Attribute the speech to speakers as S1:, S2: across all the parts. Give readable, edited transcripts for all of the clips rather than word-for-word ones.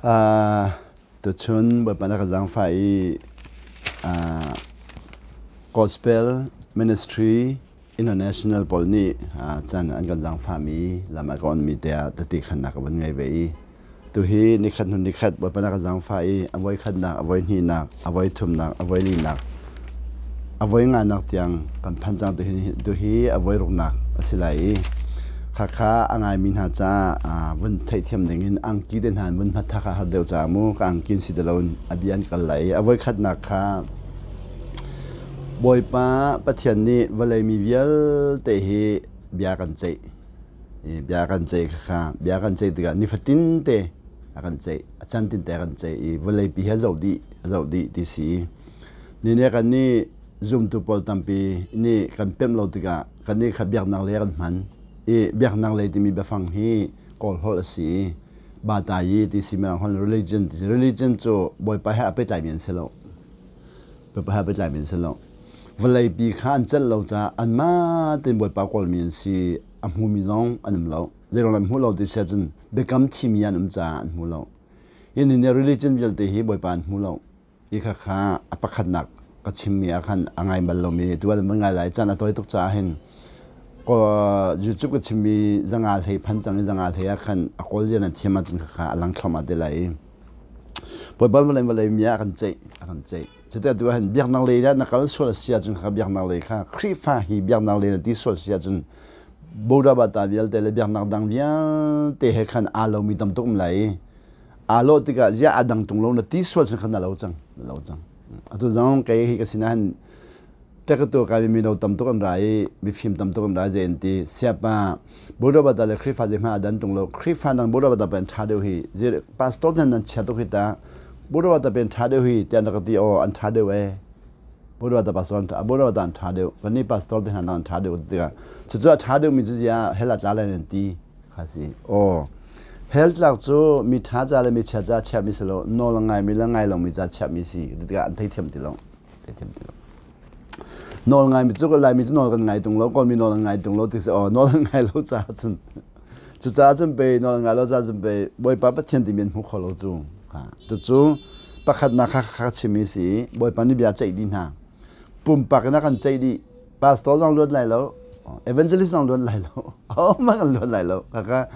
S1: Tuchun Bawipa na ka zaangfah i Gospel Ministry International pawl nih caan an kan zaangfahmi lam a ka onmi te ah tehte khannak ka vun ngei ve i tuhi nikhat hnu nikhat Bawipa na ka zaangfah i a voikhatnak, a voihnihnak, a voithumnak, a voilinak, a voinganak tiang kan phan cang. Tuhi a voiruknak a si lai i khakha a ngaimi hna caah vun theihthiam dingin angki te hna in vun hmathak a har deuh caah mu ka angki in si ti loin a bia an kal lai i a voikhatnak kha Bawipa Pathian nih vawlei mi vialte hi bia kan ceih. Bia kan ceih kha bia kan ceih tikah nifatin te a kan ceih, a can tin te a kan ceih i vawleipi hi a zoh dih, a zoh dih ti si. Ni nih kan nih zumtu pawl tampi nih kan pemh lo tikah kan nih kha biaknak lei kan hman i biaknak lei timi biafang hi Kawl holh a si i batayi ti si mirang holh religion ti si. Religion cu Bawipa he a pehtlaimi an si lo. Bawipa he a pehtlaimi an si lo. Vawleipi kha an celh lo caah anmah tein Bawipa kawlmi an si, a hmumi zong an um lo. Zeiruang an hmuh lo ti si ahcun biakam thimi an um caah an hmu lo. Hi ni nih religion vialte hi Bawipa an hmu lo. Hi khakha a pakhatnak ka chimmi ah khan a ngai bal lomi tu an van ngai lai. Caan a tawi tuk caah hin YouTube ka chimmi 500 hlei phan cang i 500 hlei ah khan a kawl zia nan thiam ahcun khakha a lang thluahmah te lai i Bawipa vawlei vawlei mi ah a kan ceih, a kan ceih. Cuti atu ah hin biaknak lei ah na kal sual si ahcun kha biaknak lei kha Khrihfa hi biaknak lei na ti sual si ahcun Buddha bata vialte le biaknak dang vialte he khan aa lomi tam tuk um lai i aa lawh tikah ziah aa dang tung lo na ti sual cun khan na lo cang, na lo cang. Atu zong kei hi ka sinah hin tekatu kai mino tam tuk an ra i mifim tam tuk an ra zei an ti siapa Buddha bata le Khrihfa zei hmanh aa dan tung lo. Khrihfa dang Buddha bata pen ṭha deuh hi pastor nan nan chia tuk hi ta Buddha bata pen ṭha deuh hi tiah na ka ti. Aw, an ṭha deuh e. Buddha bata pastor an ṭha, Buddha bata an ṭha deuh, kan nih pastor te hna an ṭha deuh tikah cucu a ṭha deuh mi cu zia hell ah tla lai nan ti kha si. Aw, hell tlak cu mi ṭha ca le mi chia ca chiahmi si lo, nawl a ngaimi le ngai lomi ca chiahmi si tikah an theithiam ti lo, theithiam ti lo. Nawl ngaimi cu Laimi cu nawl kan ngai tung lo, Kawlmi nawl an ngai tung lo ti si. Aw, nawl an ngai lo caah cun, cucaah cun pei nawl an ngai lo caah cun pei Bawipa Pathian timi an hmu kho lo cu. Cucu pakhatnak kha kha chimmi si. Bawipa nih bia ceih dih hna, pumpak in a kan ceih dih. Pastor zong luat lai lo, evangelist zong luat lai lo, ahohmanh kan luat lai lo. Kaka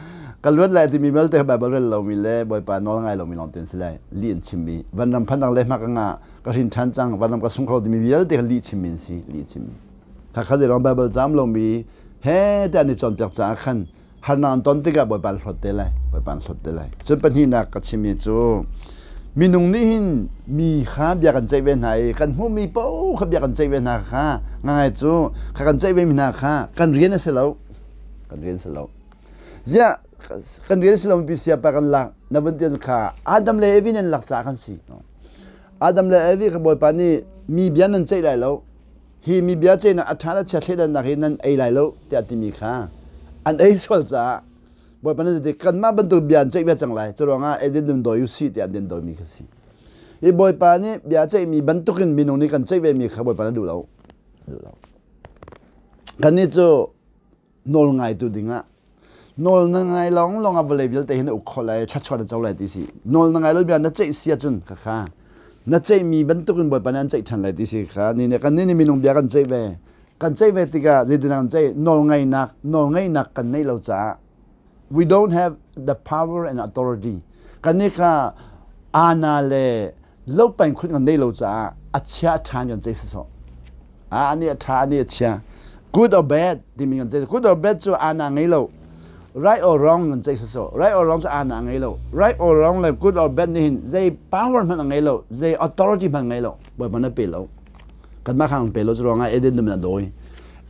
S1: ka luat lai timi vialte Bible rel lomi le Bawipa nawl ngai lomi lawng te an si lai. Lih an chimmi vanram phan dang le hma ka nga ka hrin ṭhan cang, vanram ka sung kho timi vialte kha lih chimmi an si, lih chimmi. Khakha zei Bible cam lomi he te an i cawnpiak caah khan harnak an ton tikah Bawipa an hlawt te lai, Bawipa an hlawt te lai. Cun pahnihnak ka chimmi cu minung nih hin mi kha bia kan ceih ve hna i kan hmuhmi paoh kha bia kan ceih ve hna kha ngangai cu kha kan ceih ve mi hna kha kan rian a si lo, kan rian si lo. Ziah kan rian si lo mi siapa kan lak na vun ti kha Adam le Evi nan lak caah kan si. Adam le Evi kha Bawipa nih mi bia nan ceih lai lo, hi mi bia ceihnak a ṭha le chia thleidannak hi nan ei lai lo tiah timi kha an ei sual caah Bawipa nih ti kanmah bantuk bia an ceih ve cang lai. Cu ruangah Eden dum dawi u si tiah an den dawimi kha si. Hi Bawipa nih bia ceihmi bantukin minung nih kan ceih vemi kha Bawipa nih duh lo, duh lo. Kannih cu nawl ngaitu dingah nawl na ngai lawng lawng ah vawlei vialte hi na uk kho lai, thluachuah na co lai ti si. Nawl na ngai lo bia na ceih si ahcun khakha na ceihmi bantukin Bawipa nih an ceih ṭhan lai ti si. Kha ni nih kan nih minung bia kan ceih ve, kan ceih ve tikah zeitin kan ceih? Nawl ngaihnak, nawl ngeihnak kan neih lo caah we don't have the power and authority. Kan nih kha ana le lopeng khut kan neih lo caah a chia a ṭha kan ceih sawsawh. A ani a ṭha, ani a chia, good or bad timi kan ceih. Good or bad cu ana ngei lo. Right or wrong kan ceih sawsawh. Right or wrong cu ana ngei lo. Right or wrong le good or bad nih hin zei power hmanh a ngei lo, zei authority hmanh ngei lo. Bawipa na pe lo, kanmah kha kan pe lo. Cu ruangah Eden dum in a dawi,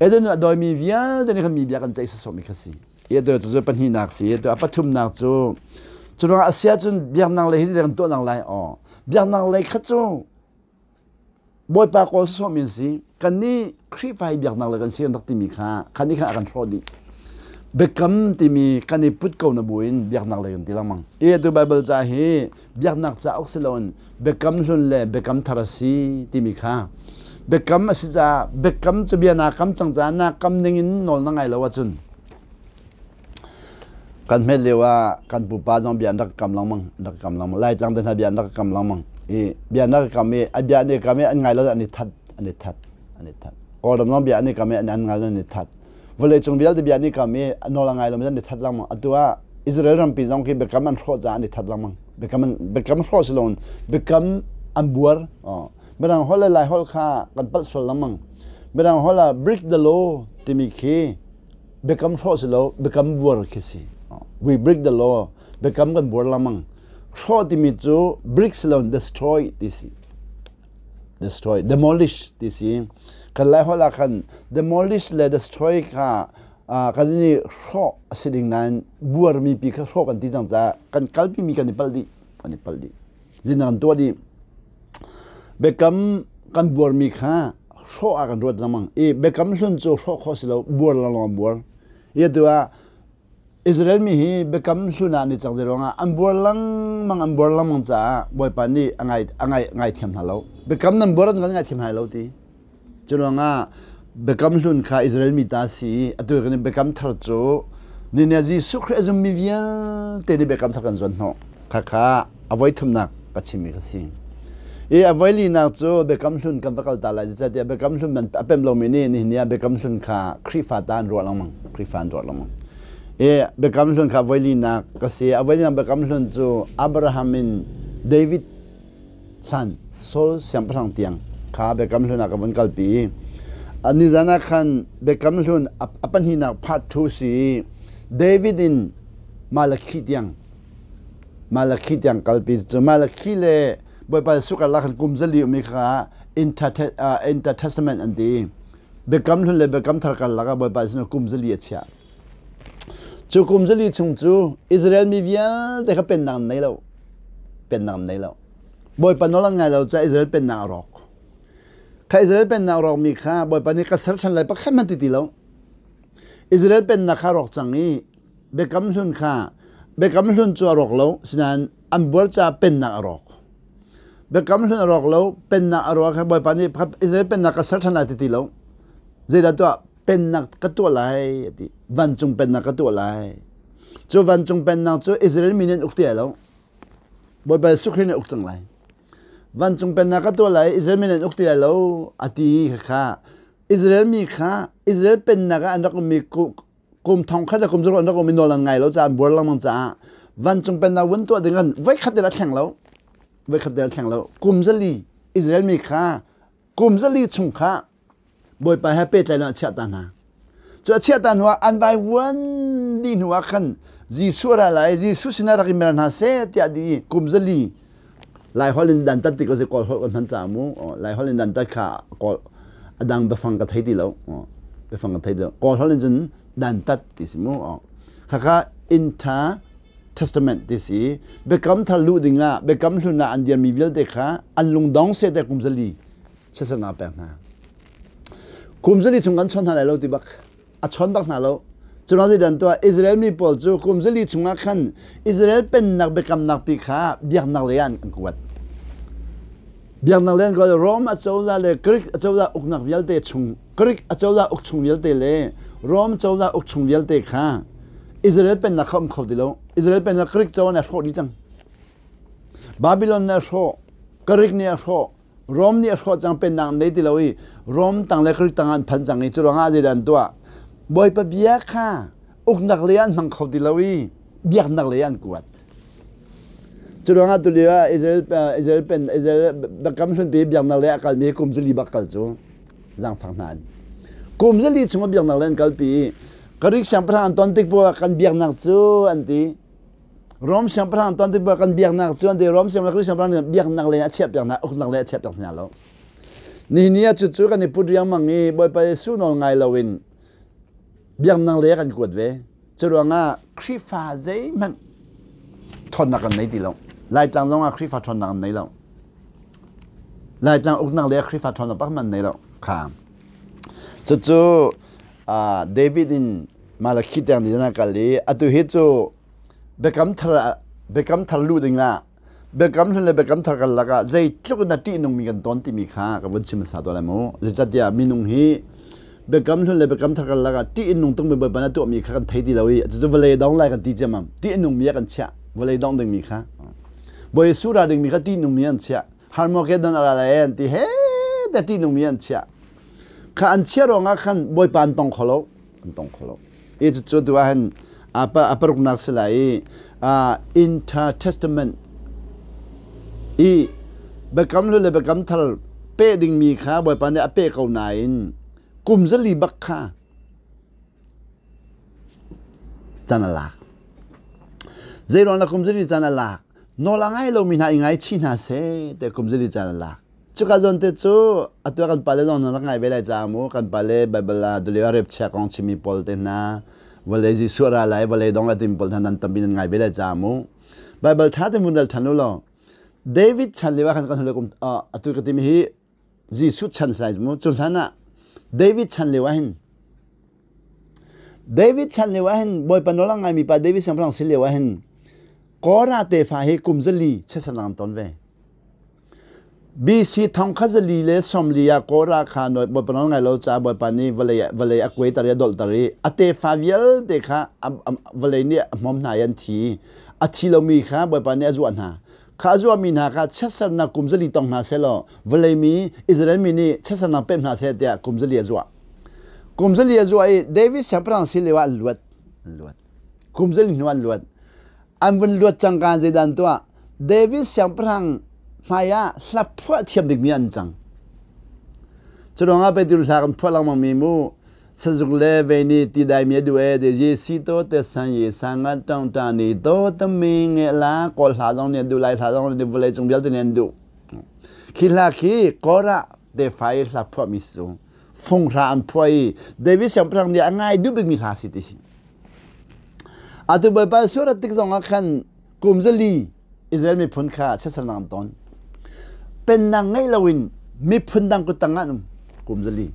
S1: Eden a dawimi vialte nih khan mi bia kan ceih sawsawh mi kha si. Atu cu pahnihnak si. Atu a pathumnak cu cu ruangah a si ahcun biaknak lei hi kan tuahnak lai. Aw, biaknak lei kha cu Bawipa kawl sawsawh mi an si. Kan nih Khrihfa hi biaknak lei kan si kan rak timi kha kha nih khan a kan hrawh dih. Biakam timi kan i put ko na buin biaknak lei kan ti lengmang. I atu Bible ca hi biaknak cauk si loin biakam hlun le biakam thar a si timi kha, biakam a si caah, biakam cu bia naa kam cang caah naa kam ning in nawl na ngai lo ahcun. Kan hmet lio ah kan pupa zong bia an rak kam lengmang, rak kam lengmang. Laitlang te hna bia an rak kam lengmang. I bia an rak kam i a bia an i kam i an ngai lo an i that, an i that, an i that. Kawlram zong bia an i kam i an ngai lo an i that. Vawleicung vialte bia an i kam i nawl a ngai lo an i that lengmang. Atu ah Israel rampi zong khi biakam an hrawh caah an i that lengmang. Biakam an biakam hrawh si loin biakam an buar. Mirang holh le Lai holh kha kan palh sual lengmang. Mirang holh ah break the law timi khi biakam hrawh si lo biakam buar khi si. We break the law. Biakam kan buar lengmang. Hrawh timi cu break si loin destroy ti si. Destroy, demolish ti si. Kan Lai holh ah khan demolish le destroy kha kan i hrawh a si ding nain buarmi pi kha hrawh kan ti cang caah kan kalpimi kan i palh dih. Kan i palh dih. Zin kan tuah dih. Biakam kan buarmi kha hrawh ah kan ruat lengmang i biakam hlun cu hrawh khawh si lo, buar lawnglawng an buar. I atu ah Israel mi hi biakam hlun ah an i cang ruangah an buar lengmang an buar lengmang caah Bawipa nih a ngai a ngai ngaithiam hna lo. Biakam nan buar an kan ngaithiam hna lo ti. Curuangah Biakam Hlun kha Israel mi ta si i atu kan i Biakam Thar cu ninia Jesuh Khrih a zummi vialte nih Biakam Thar kan zuan hnawh. Khakha a voi thumnak ka chimmi ka si. I a voi linak cu Biakam Hlun kan va kal ta lai zeicahtiah Biakam Hlun man a pem lomi nih nihin ni ah Biakam Hlun kha Khrihfa ta an ruah lengmang. Khrihfa an ruah lengmang. I Biakam Hlun kha voi linak ka si. A voi linak Biakam Hlun cu Abraham in David hlan Saul siangpahrang tiang kha Biakam Hlun ah ka vun kalpi. Nizan ah khan Biakam Hlun a pahnihnak part 2 si David in Malakhi tiang Malakhi tiang kalpi cu Malakhi le Bawipa Jesuh karlak khan kum zali ummi kha Intertestament an ti. Biakam Hlun le Biakam Thar karlak ah Bawipa Jesuh kum zali a chiah. Cu kum zali chung cu Israel mi vialte kha pennak an nei lo. Pennak an nei lo. Bawipa nawl an ngai lo caah Israel pennak a rawk. Kha Israel pennak rawkmi kha Bawipa nih ka ser ṭhan lai pakhat hmanh ti ti lo. Israel pennak kha rawk cang i Biakam Hlun kha Biakam Hlun cu a rawk lo, sinain an buar caah pennak a rawk. Biakam Hlun a rawk lo, pennak a rawk kha Bawipa nih Israel pennak ka ser ṭhan lai ti ti lo. Zeidah tuah? Pennak ka tuah lai a ti. Vancung pennak ka tuah lai. Cu vancung pennak cu Israel mi nih an uk ti lai lo. Bawipa Jesuh Khrih nih a uk cang lai. Vancung pennak ka tuah lai, Israel mi nih an uk ti lai lo a ti kha Israel mi kha Israel pennak ah an rak ummi kum thong khat le kum zaruk an rak um i nawl an ngai lo caah an buar lengmang caah vancung pennak vun tuah ding an voikhat in a thleng lo. Voikhat in a thleng lo. Kum zali Israel mi kha kum zali chung kha Bawipa he pehtlaih lo a chiah ta hna. Cu a chiah ta hnuah an vaivuan dih hnuah khan Jesuh a ra lai, Jesuh sinah rak i mer hna seh tiah di kum zali Laiholh in dantat ti ko si Kawl holh kan hman caah mu Laiholh in dantat kha Kawl a dang biafang ka thei ti lo biafang ka thei ti lo Kawl holh in cun dantat ti si mu khakha inter testament ti si biakam thar luh dingah biakam hlun ah an dirmi vialte kha an lungdong seh te kum zali siasana pek hna. Kum zali chung kan chawn hna lai lo ti bak. A chawn bak hna lo. Cuna zeidan tuah Israel mi pawl cu kum zali chungah khan Israel pennak biakamnak pi kha biaknak lei ah an kuat. Biaknak lei an kuat. Rome acozah le Greek acozah uknak vialte chung Greek acozah uk chung vialte le Rome cozah uk chung vialte kha Israel pennak kha um kho ti lo. Israel pennak Greek cozah nih a hrawh dih cang. Babylon nih a hrawh, Greek nih a hrawh, Rom nih a hrawh cang pennak an nei ti lo i Rom tang le Greek tang an phan cang i cu ruangah zeidah an tuah? Bawipa bia kha uknak lei an hmang kho ti lo i biaknak lei an kuat. Cu ruangah tulio ah Israel Israel pen Israel biakam hlunpi biaknak lei a kalmi kum zali bak kal cu zaangfak hna an. Kum zali chung biaknak lei an kalpi i Greek siangpahrang an ton tik poah kan biaknak cu an ti. Rom siangpahrang tuan tik kan biaknak cu an ti Rom siangpahrang Greek siangpahrang nih biaknak lei a chiah piak hna uknak lei a chiah piak hna lo. Nihin ni ah cucu kan i put riangmang i Bawipa Jesuh nawl ngai loin biaknak lei kan kuat ve. Cu ruangah Khrihfa zeihmanh ṭhawnnak kan nei ti lo. Laitlang zongah Khrihfa ṭhawnnak an nei lo. Laitlang uknak lei ah Khrihfa ṭhawnnak pakhat hmanh an nei lo. Kha. Cucu David in Malakhi tiang ni na kal i atu hi cu biakam thar biakam thar luh dingah biakam hlun le biakam thar karlak ah zeitluk in a ṭihnungmi kan tawn timi kha ka vun chim hmasa tuah lai mu. Zeicahtiah minung hi Biakam Hlun le Biakam Thar karlak ah ṭih in nung tungmi Bawipa nih a tuahmi kha kan thei ti lo i cucu vawlei dong lai kan ti ciammam. Ṭih a nungmi ah kan chiah. Vawlei dong dingmi kha. Bawi Jesuh ra dingmi kha ṭih nungmi an chiah. Harmageddon a ra lai an ti he te ṭih nungmi an chiah. Kha an chiah ruangah khan Bawipa an tong kho lo. An tong kho lo. I cucu tu ah hin a paruknak si lai i Intertestament i Biakam Hlun le Biakam Thar peh dingmi kha Bawipa nih a peh ko nain kum zali bak kha caan a lak. Zeiruang dah kum zali caan a lak? Nawl a ngai lomi hna i ngaichih hna seh tiah kum zali caan a lak. Cuka zawn te cu atu ah kan pale zong nan rak ngai ve lai caah mu kan pale Bible ah tulio ah repchia kong chimmi pawl te hna vawlei Jesuh ra lai vawlei dong lai timi pawl hna nan tampi nan ngai ve lai caah mu Bible ṭha te mun rel ṭhan u law David chan lio ah khan kan hule kum atu ka timi hi Jesuh chan sai mu cu hlan ah David chan lio ah hin David chan lio ah hin Bawipa nawl a ngaimi pa David siangpahrang si lio ah hin Korah tefa hi kum zali chiatsernak an ton ve. BC 1440 ah Korah kha Bawipa nawl ngai lo caah Bawipa nih vawlei vawlei a kuaiter i a dolhter i a tefa vialte kha vawlei nih a hmawm hna i an thi. A thi lomi kha Bawipa nih a zuah hna. Kha a zuahmi hna kha chiatsernak kum zali tong hna sehlaw vawlei mi Israel mi nih chiatsernak pek hna seh tiah kum zali a zuah. Kum zali a zuah i David siangpahrang si lio ah an luat. An luat. Kum zali hnu an luat. An vun luat cangka zeidah an tuah? David siangpahrang hmaiah hla phuah thiam bikmi an cang. Cu ruangah pei tu hla kan phuah lengmang mi mu sazuk le ve ni ti dai mi du e de ye si to te san ye sa nga tong ta ni to ta mi nge la kawl hla zong nih du lai hla zong nih vawlei cung vialte nih an duh. Khi hla khi Korah te fai hla phuah mi si cu fung hla an phuah i David siangpahrang nih a ngai duh bikmi hla si ti si. Atu Bawipa surat tik zongah khan kum zali Israel miphun kha chiatsernak an ton. Pennak ngeih loin miphun dang kut tang ah an um kum zali.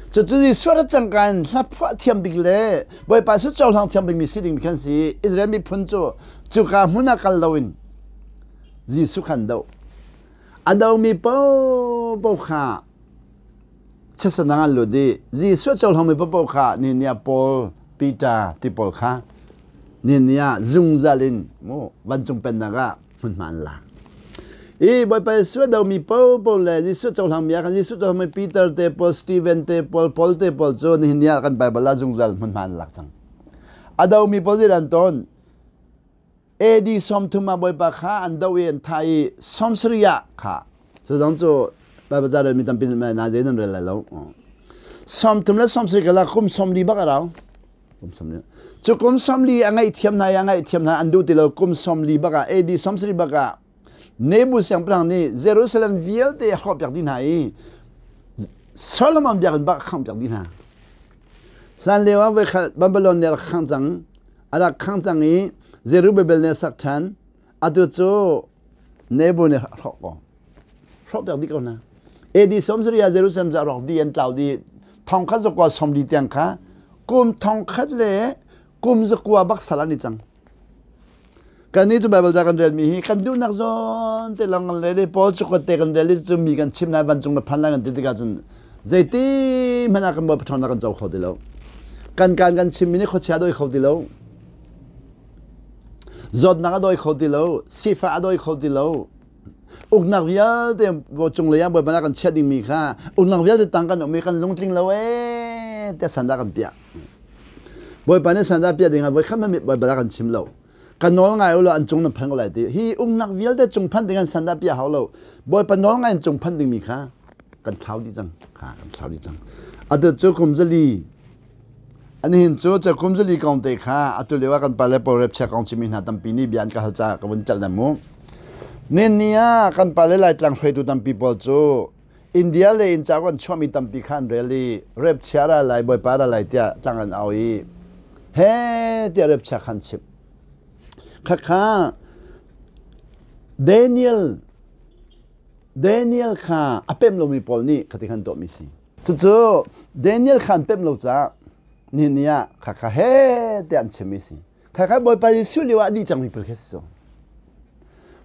S1: Cucu Jesuh rat cangka in hla phuah thiam bik le Bawipa su cohlang thiam bikmi si ding khan si Israel miphun cu cuka hmun ah kal loin Jesuh khan doh. A domi paohpaoh kha chiatsernak an lut i Jesuh cohlangmi paohpaoh kha nihin ni ah Paul, Peter ti pawl kha nihin ni ah zungzal in mu vancung pennak ah hmunhma an lak. I Bawipa Jesuh a domi paohpaoh le Jesuh cohlangmi ah khan Jesuh cohlangmi Peter te pawl, Stephen te pawl, Paul te pawl cu nihin ni ah kan Bible ah zungzal hmunhma an lak cang. A domi pawl zeidah an ton? AD 30 ah Bawipa kha an doh i an thah i 70 ah kha cu zong cu Baibal ca relmi tampi nih na zei nan rel lai lo. 30 le 70 kala kum 40 bak a rau. Kum 40. Cu kum 40 a ngaihthiam hna i a ngaihthiam hna an duh ti lo kum 40 bak ah AD 70 bak ah Nebu siangpahrang nih Jerusalem vialte a hrawhpiak dih hna i Solomon biakinn bak a khanghpiak dih hna. Hlan lio ah voikhat Babylon nih a rak khangh cang. A rak khangh cang i Zerubbabel nih a sak ṭhan. Atu cu Nebo nih a hrawh ko. Hrawhpiak dih ko hna. AD 70 ah Jerusalem cu a rawk dih, an tlau dih. Thongkhat zakua sawmli tiang kha kum thongkhat le kum zakua bak sal an i cang. Kannih cu Baibal ca kan relmi hi kan duhnak zawn te lawng kan rel i Paul cukot te kan rel i cu mi kan chim lai vancung na phan lai kan ti tikah cun zeiti hmanh ah kan Bawipa ṭhawnnak kan co kho ti lo. Kan kaan kan chimmi nih khuachia a dawi kho ti lo. Zawtnak a dawi kho ti lo. Sifah a dawi kho ti lo. Uknak vialte cunglei ah Bawipa nih a kan chiah dingmi kha uknak vialte tang kan um i kan lungtling lo ee tiah sandah kan piah. Bawipa nih sandah piah dingah voikhat hmanh Baibal ah kan chim lo. Ka nawl ngai u law an cung na phan ko lai ti. Hi umnak vialte cung phanh ding an sandah piah hau lo. Bawipa nawl ngai in cung phanh dingmi kha kan thlau dih cang. Kha kan thlau dih cang. Atu cu kum zali an hin cu cu kum zali kong te kha atu lio ah kan pale pawl rep chia kong chimi hna tampi nih bia an ka hal caah ka vun telh na mu. Nin ni ah kan pale Laitlang hruaitu tampi pawl cu India le in cauk an chuahmi tampi kha an rel i rep chia ra lai bawipa ra lai tiah tlang an au i he tiah rep chia khan chimh. Khakha Daniel Daniel kha a pem lomi pawl nih khati khan tuahmi si. Cucu Daniel kha an pem lo caah ni ni ah khakha he tiah an chimmi si. Khakha Bawipa Jesuh lio ah a dih cangmi pawl khi si cu.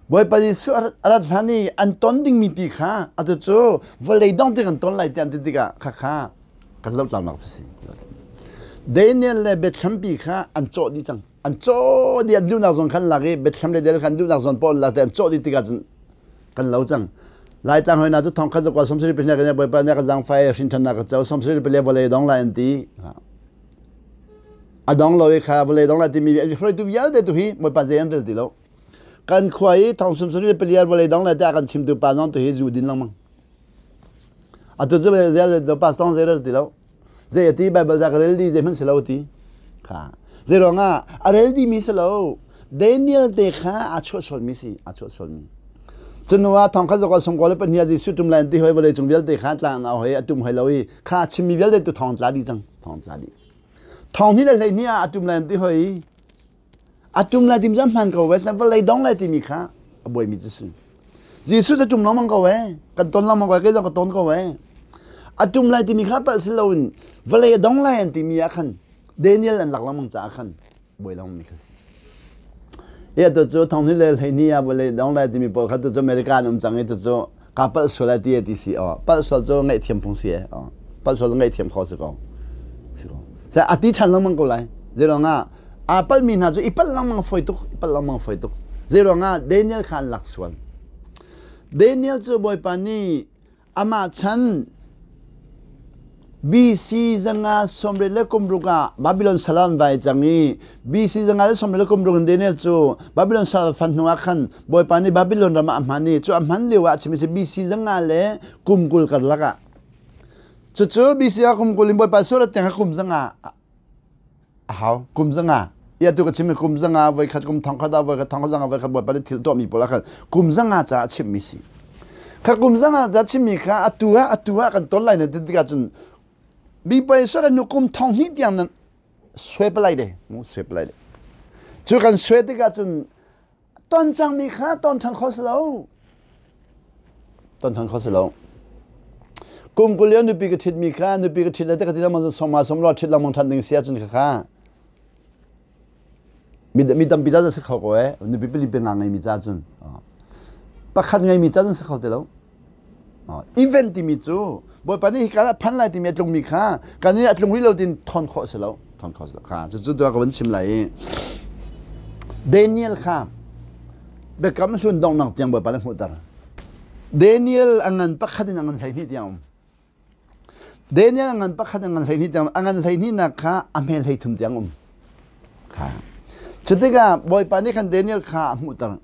S1: Bawipa Jesuh a rat hlan i an ton dingmi pi kha atu cu vawlei dong te kan ton lai tiah an ti tikah khakha Kan lotlaunak cu si. Daniel le Bethlehem kha an cawh dih cang. An cawh dih an duhnak zawn khan lak i Bethlehem le Daniel kha an duhnak zawn paoh lak te an cawh dih tikah cun kan lo cang. Laitlang hoi hna cu thong khat zakua 70 pahnih kan Bawipa nih ka zaangfai hrinṭhannak ka co 70 pali vawlei dong lai an ti. A dong lo i kha vawlei dong lai timi hruaitu vialte tu hi Bawipa zei an rel ti lo. Kan khua i thong 70 pali vawlei dong lai tiah kan chimtu pa zong tu hi zu din lengmang. Atu cu zei pastor zei rel ti lo. Zei a ti Bible ca ka rel di zei hmanh si lo ti. Kha. Zei ruangah a rel di mi si lo. Daniel te kha a chuah sual mi si, a chuah sual mi. Cunu ah thong khat zok song le pahnih Jesuh tum lai ti hoi vawlei cung vialte kha tla na hoi a tum hoi lo i kha chimmi vialte tu thong tla di cang thong tla di thong ni le hlei ni ah a tum lai ti hoi A tum lai timi cu hman ko ve, vawlei dong lai timi kha a buaimi cu si. Jesuh cu tum lengmang ko ve, kan ton lengmang ko ve, kei zong ka ton ko ve. A tum lai timi kha palh si loin vawlei a dong lai an timi ah khan Daniel an lak lengmang caah khan buai lengmang mi kha si. Ia tu cu thong ni le hleihnih ah vawlei dong lai timi pawl kha tu cu America an um cang i tu cu ka palh sual ai ti ti si aw palh sual cu ngaihthiam phung si e aw palh sual cu ngaihthiam kho si ko si ko sa a ti ṭhan lengmang ko lai zeiruang ah aa palhmi hna cu i palh lengmang fawi tuk i palh lengmang fawi tuk zeiruang ah Daniel kha an lak sual Daniel cu Bawipa nih amah chan BC zanga sawmriat le kum ruk ah Babylon sal an vai cang i BC zanga le sawmriat le kum ruk in Daniel cu Babylon sal fan hnu ah khan Bawipa nih Babylon ram ah a hman i cu a hman lio ah a chim i BC zanga le kum 20 karlak ah cucu BC ah kum 20 in Bawipa surat tiang kum zanga a hau kum zanga ia tu ka chim kum zanga voi khat kum thong khat ah voi khat thong zanga voi khat bawipa nih thil tuahmi pawl ah khan kum zanga caah chimmi si kha kum zanga ca chimmi kha atu ah atu ah kan ton lai na ti tikah cun mi poi sore nu kum thong hnih tiang nan swe palai de mu swe palai de cu kan swe tikah cun ton cangmi kha ton ṭhan kho si lo ton ṭhan kho si lo kum kul lio nupi ka ṭhitmi kha nupi ka ṭhit le te ka ti lengmang sawma sawm lo ṭhit lengmang ṭhan ding si ahcun kha kha mi tampi ca si kho ko eh nupi pali pe nga ngeimi ca cun pakhat ngeimi ca cun si kho ti lo Event timi cu Bawipa nih hika ah phan lai timi a tlungmi kha kan i a tlung rih lo tin thawn khawh si lo thawn khawh si lo kha cucu tu ka van chim lai i Daniel kha biakam hlun donghnak tiang Bawipa nih hmuhter Daniel a ngan pakhat in a ngan 12 tiang um Daniel a ngan pakhat a ngan 12 tiang a ngan 12 nak kha a hmel 13 tiang um Kha. Cutikah Bawipa nih khan Daniel kha a hmuhter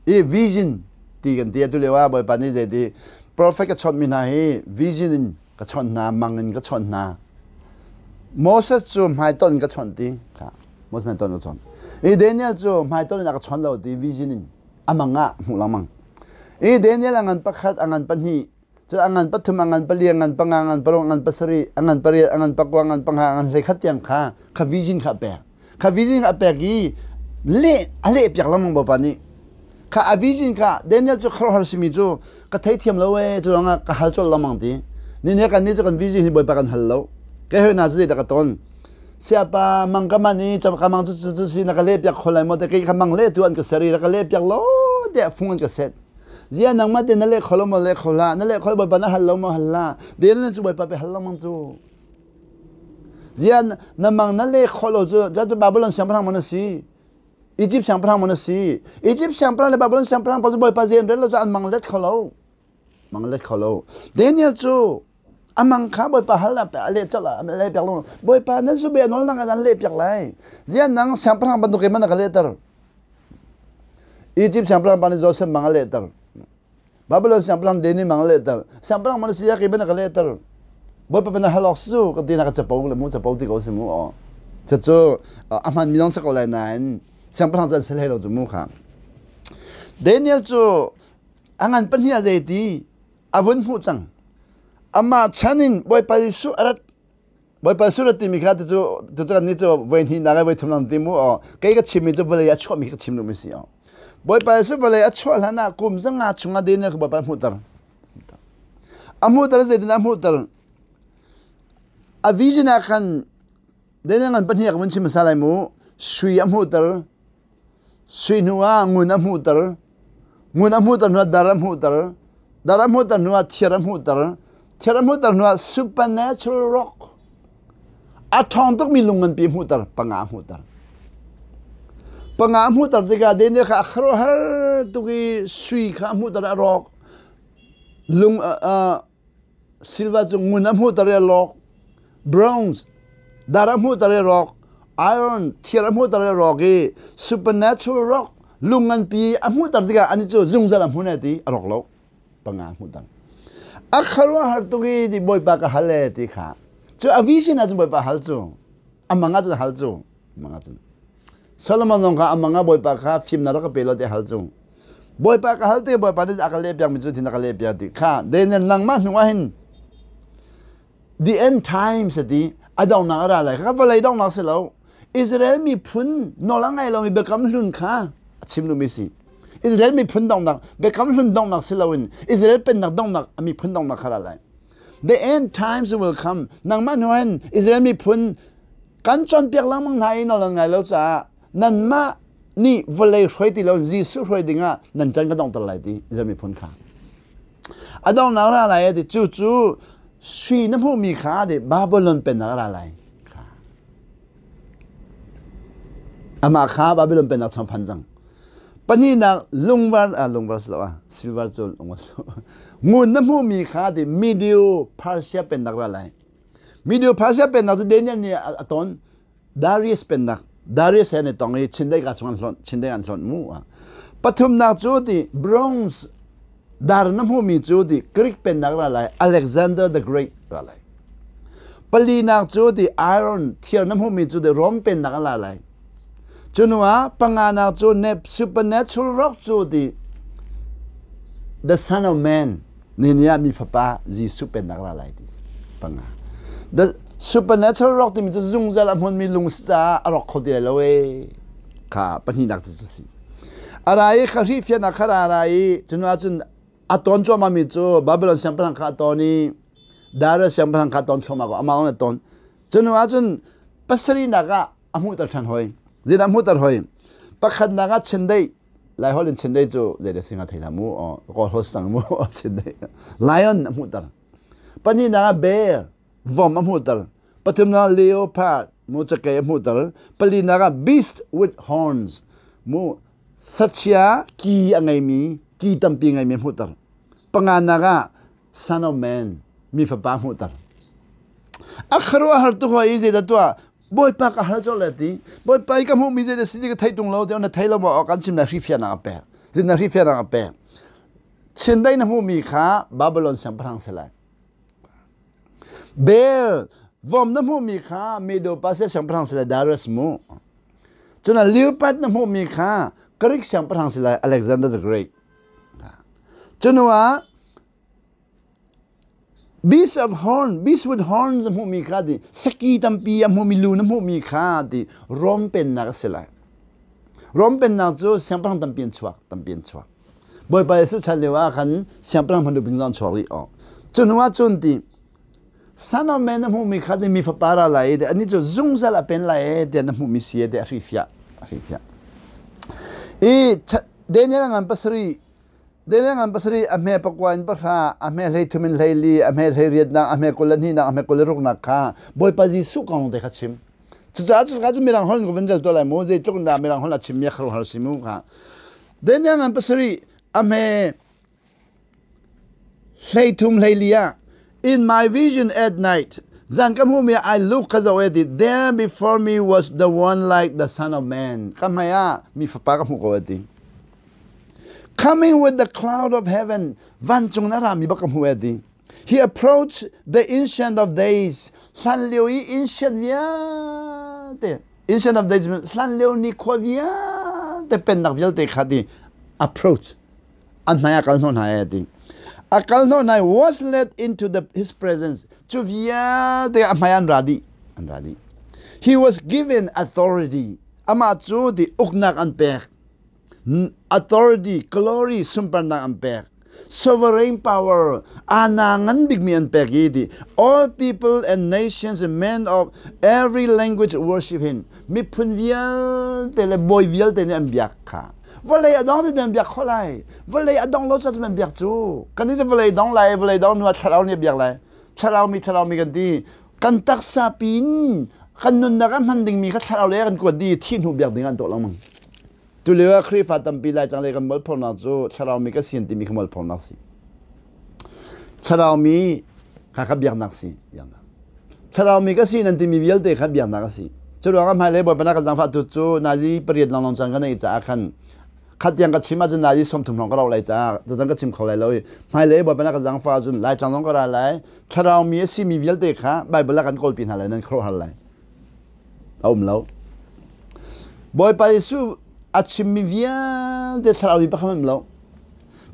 S1: i vision ti kan ti atu lio ah Bawipa nih zeiti prophet ka chawnhmi hna hi vision in ka chawnh hna mang in ka chawnh hna Moses cu hmaitonh in ka chawnh ti kha Moses hmaitonh ka chawnh i Daniel cu hmaitonh in a ka chawn lo ti vision in a mang ah hmuh lengmang i Daniel a ngan pakhat a ngan pahnih Cun a ngan pathum, a ngan pali, a ngan panga, a ngan paruk, a ngan pasarih, a ngan pariat, a ngan pakua, a ngan panga, a ngan 11 tiang kha kha vision kha a pek. Kha vision kha a pek i leh a leh piak lengmang Bawipa nih. Kha a vision kha Daniel cu khuaruahhar simi cu ka theithiam lo ee cu ruangah ka hal colh lengmang ti. Ni ne kan nih cu kan vision hi Bawipa kan hal lo. Kei hoi hna cu zeidah ka ton? Siapa mang ka man i ka mang cu cu si na ka leh piak kho lai maw te kei kha mang leh tu an ka ser i ka leh piak lo tiah fung an ka set. Zia nangmah te na leh kho lo maw leh kho hlah na leh kho bawipa na hal lo maw hal hlah del na cu bawipa pe hal lengmang cu Zia na mang na leh kho lo cu ja cu Babylon siangpahrang maw na si Egypt siangpahrang maw na si Egypt siangpahrang le Babylon siangpahrang pawl cu bawipa zen rel lo cu an mang let kho lo mang let kho lo Daniel cu amang kha bawipa hal na a leh colh a leh piak lo bawipa nan su be nawl nang an leh piak lai zia nang siangpahrang bantuk in man ka lehter Egypt siangpahrang pa nih Joseph mang a lehter. Babylon siangpahrang Deni mang a lehter. Siangpahrang man si ki ban ka lehter. Bawipa ban hal awk su ka ti na ka capo le mu capo ti ko si mu aw. Cucu a hman mi dong sa ko lai nain siangpahrang cu an si hlei lo cu mu kha. Daniel cu a ngan pahnih a zei ti a vun hmuh cang. Amah chan in Bawipa Jesuh a rat Bawipa surat timi kha tucu tucu kan nih cu voi hnih nak voi thum lang ti mu aw kei ka chimmi cu vawlei a chuahmi ka chim duhmi si aw Bawipa Jesuh vawlei a chuah hlan ah kum zanga chungah Daniel kha Bawipa hmuhter a hmuhter zeitin a hmuhter a vision ah khan Daniel ngan pahnih ka vun chim hmasa lai mu sui a hmuhter Sui hnu ah ngun a hmuhter. Ngun a hmuhter hnu ah dar a hmuhter. Dar a hmuhter hnu ah thir a hmuhter. Thir a hmuhter hnu ah supernatural rock. A ṭhawng tukmi lung nganpi hmuhter, panga hmuhter. Panga hmuhter tikah Daniel kha a khuaruahhar tuk i sui kha a hmuhter a rawk. Lung silver cu ngun a hmuhter i a lawk. Bronze dar a hmuhter i a rawk. Iron thir a hmuhter i a rawk i supernatural rock lung nganpi a hmuhter tikah ani cu zungzal a hmun e ti a rawk lo. Panga hmuhter. A khuaruahhar tuk i ti Bawipa ka hal e ti kha. Cu a vision ah cun Bawipa hal cu. A mang ah cun hal cu. Mang ah cun. Solomon zong kha a mang ah Bawipa kha fimnak rak ka pe law ti hal cu. Bawipa ka hal te Bawipa nih a ka leh piakmi cu thin a ka leh piak ti kha Daniel nangmah hnu ah hin the end times ati a donghnak a ra lai kha vawlei donghnak si lo Israel miphun nawl a ngai lomi biakam hlun kha a chim duhmi si Israel miphun donghnak biakam hlun donghnak si loin Israel pennak donghnak a miphun donghnak kha ra lai the end times will come nangmah hnu hin Israel miphun kan cawnpiak lengmang hna i nawl an ngai lo caah nanmah nih vawlei hruai ti lo Jesuh hruai dingah nan can ka donghter lai ti Israel miphun kha a donghnak ra lai ti cu cu sui na hmuhmi kha ti Babylon pennak ra lai kha amah kha Babylon pennak chung phan cang pahnihnak lungvar ah lungvar si lo ah silver cu lungvar si lo ngun na hmuhmi kha ti Medio Persia pennak ra lai Medio Persia pennak cu Daniel nih a ton Darius pennak Darius he an i tong i chindeih ka chung an hlonh chindeih an hlonh mu pathumnak cu ti bronze dar na hmuhmi cu ti Greek pennak ra lai Alexander the Great ra lai palinak cu ti iron thir na hmuhmi cu ti Rome pennak a la lai cunu ah panganak cu supernatural rock cu ti the son of man Ni ah mi fapa Jesuh pennak ra lai ti panga. The supernatural rock timi cu zungzal a hmunmi lung si caah a rawk kho ti lai lo ee. Kha pahnihnak cu cu si. A ra i kha hrifiahnak kha ra ra i cunu ahcun a ton cuahmah mi cu Babylon siangpahrang kha a ton i Darius siangpahrang kha a ton thluahmah ko amah a ton. Cunu ahcun pasarihnak ah a hmuhter ṭhan hoi. Zeidah a hmuhter hoi? Pakhatnak ah chindeih Laiholh in chindeih cu zei dah si hnga thei hlah mu kawl holh sang mu chindeih lion a hmuhter pahnihnak ah bear vom a hmuhter pathumnak ah leopard mu cakei a hmuhter palinak ah beast with horns mu sachia ki a ngeimi ki tampi ngeimi a hmuhter panganak ah son of man mi fapa hmuhter a khuaruahhar tuk hoi i zeidah tuah Bawipa ka hal colh le ti Bawipa i ka hmuhmi zei na si ti ka thei tung lo ti na thei lo maw kan chim na hrifiahnak a pek zin na hrifiahnak a pek chindeih na hmuhmi kha Babylon siangpahrang si lai Bel vom na hmuhmi kha Medo Persia siangpahrang si lai Darius mu cun leopard na hmuhmi kha Greek siangpahrang si lai Alexander the Great cunu ah Beast of horn, beast with horns a hmuhmi kha ti saki tampi a hmuhmi lu na hmuhmi kha ti Rom pennak a si lai. Rom pennak cu siangpahrang tampi an chuak, tampi an chuak. Bawipa Jesuh chan lio ah khan siangpahrang hmanu bing zong chuak rih aw. Cu hnu ah cun ti Son of Man na hmuhmi kha ti mi fapa ra lai i ani cu zungzal a pen lai e tiah na hmuhmi si e tiah a hrifiah, a hrifiah. I Daniel ngan pasarih Daniel ngan pasarih a hme pakua in pahra, a hme 13 in 14, a hme 18nak, a hme 22nak, a hme 26nak kha Bawipa Jesuh kong te kha chim. Cucaah cuka cu mirang holh in ka vun rel tuah lai mu, zeitluk in dah mirang holh a chimmi a khuaruahhar si mu kha. Daniel ngan pasarih a hme 13 14 ah In my vision at night, zan ka hmuhmi I look ka zoh e ti there before me was the one like the son of man. Ka hmai ah mi fapa ka hmuh ko e ti. Coming with the cloud of heaven, vancung na rami bak ka hmu e ti. He approached the ancient of days. Hlan lio i ancient vialte, ancient of days hlan lio ni khua vialte pennak vialte kha ti approach. An hmai ah kal hnawh hna e ti. A kal hnawh hna was led into the, his presence. Cu vialte a hmai an ra dih. An ra dih. He was given authority. Amah cu ti uknak an pek. Authority, glory, sunparnak an pek. Sovereign power, ana ngan bikmi an pek i ti. All people and nations and men of every language worship him. Miphun vialte le bawi vialte nih an biak kha. Vawlei a dong cu an biak kho lai. Vawlei a dong lo cu an biak cu. Kan nih cu vawlei dong lai, vawlei dong nu ah thlarau nih a biak lai. Thlarau mi thlarau mi kan ti. Kan taksa pin Kan nunnak a hman dingmi kha thlarau lei ah kan kuat dih i thih hnu biak ding ah an tuah lengmang. Tulio ah Khrihfa tampi Laitlang lei kan mualphonak cu thlarau mi ka si an timi kha mualphonak si. Thlarau mi kha kha biaknak si. Biaknak. Thlarau mi ka si nan timi vialte kha biaknak a si. Cu ruangah hmailei Bawipa na kan zaangfah tu cu nazi pariat lawnglawng caan ka neih caah khan khat tiang ka chim ahcun nazi 30 hrawng ka rauh lai caah tutan ka chim kho lai lo i hmailei Bawipa na kan zaangfah ahcun Laitlang zong ka ra lai thlarau mi a simi vialte kha Baibal ah kan kawlpi hna lai nan khuaruahhar lai. A um lo. Bawipa Jesuh a chimmi vialte thlarau mi pakhat um lo.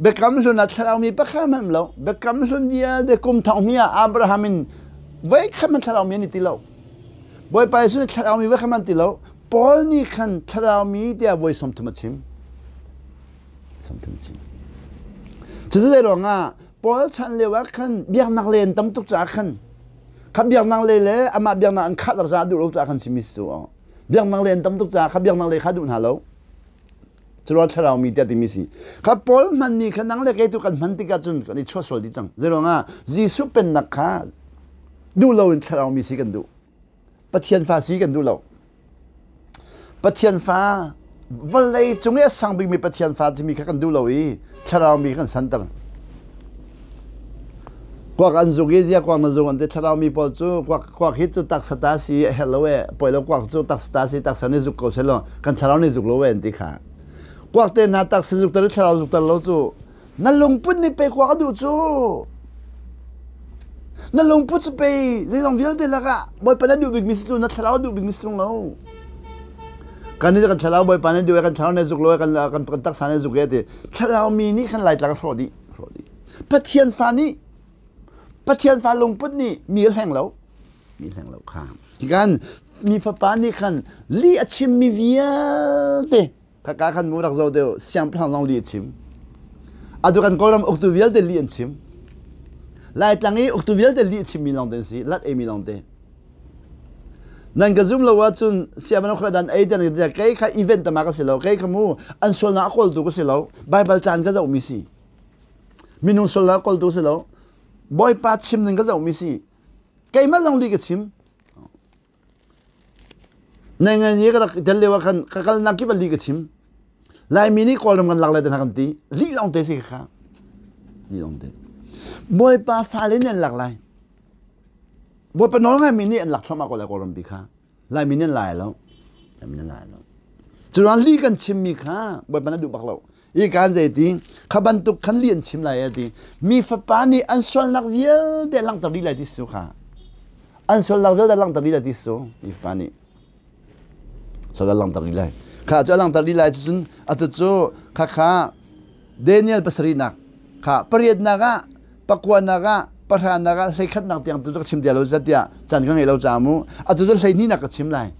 S1: Biakam hlun ah thlarau mi pakhat hmanh um lo. Biakam hlun vialte kum thong hnih ah Abraham in voi khat hmanh thlarau mi an i ti lo. Bawipa Jesuh nih thlarau mi voi khat hmanh ti lo. Paul nih khan thlarau mi tiah voi 30 a chim. 30 a chim. Cucu zei ruangah Paul chan lio ah khan biaknak lei an tam tuk caah khan kha biaknak lei le amah biaknak an khah caah duh lo caah khan chimmi si cu biaknak lei an tam tuk caah kha biaknak lei kha duh hna lo. Curuang thlarau mi tiah timi si. Kha Paul hmanmi kha nang le kei tu kan hman tikah cun kan i chuah sual dih cang. Zeiruangah Jesuh pennak kha duh loin thlarau mi si kan duh. Pathian fa si kan duh lo. Pathian fa vawlei cung i a sang bikmi Pathian fa timi kha kan duh lo i thlarau mi kan santer. Kuak an zuk i zia kuak na zuk an ti thlarau mi pawl cu kuak kuak hi cu taksa ta si a herh lo e poi lo kuak cu taksa ta si taksa nih zuk ko seh law kan thlarau nih zuk lo e an ti kha. Kuak te hna taksa zuk ter i thlarau zuk ter lo cu na lungput nih pe kuak a duh cu. Na lungput cu pei zeizong vialte lakah Bawipa na duh bikmi si cu na thlarau duh bikmi si tung lo. Kan nih kan thlarau Bawipa nih duh e kan thlarau nih zuk lo e kan kan taksa nih zuk e ti thlarau mi nih khan Laitlang hrawh dih hrawh dih. Pathian fa nih Pathian fa lungput nih mi a hleng lo mi hleng lo kha kan mi fapa nih khan lih a chimmi vialte khaka khan mu rak zo deuh siangpahrang zong lih a chim atu kan kawlram uktu vialte lih an chim Laitlang i uktu vialte lih a chimmi lawng te an si lat eimi lawng te nan ka zum lo ahcun siaman khua dan ei dan kei kha event tama ka si lo kei kha mu an sualnak a kawltu ka si lo Bible caan ka zohmi si Minung sualnak kawltu si lo. Bawipa chim ning ka zohmi si. Keimah zong lih ka chim. Nai ngai ni ka rak tel lio ah khan ka kalnak kip ah lih ka chim. Laimi nih Kawlram kan lak lai te hna kan ti. Lih lawng te si kha. Lih lawng te. Bawipa fale nih an lak lai. Bawipa nawl ngaimi nih an lak thluahmah ko lai Kawlram pi kha. Laimi nih an lai lo. Laimi nih an lai lo. Curuang lih kan chimmi kha Bawipa nih a duh bak lo. I kan zei ti kha bantuk khan li an chim lai a ti. Mi fapa nih an sualnak vialte langhter dih lai ti su kha. An sualnak vialte langhter dih lai ti su mi fapa nih. Sualnak langhter dih lai. Kha cu a langhter dih lai cun atu cu kha kha Daniel pasarihnak kha pariatnak ah pakuanak ah pahranak ah hleikhatnak tiang tu cu ka chim ti lo tiah caan ka ngei lo ca mu atu cu hleihnihnak ka chim lai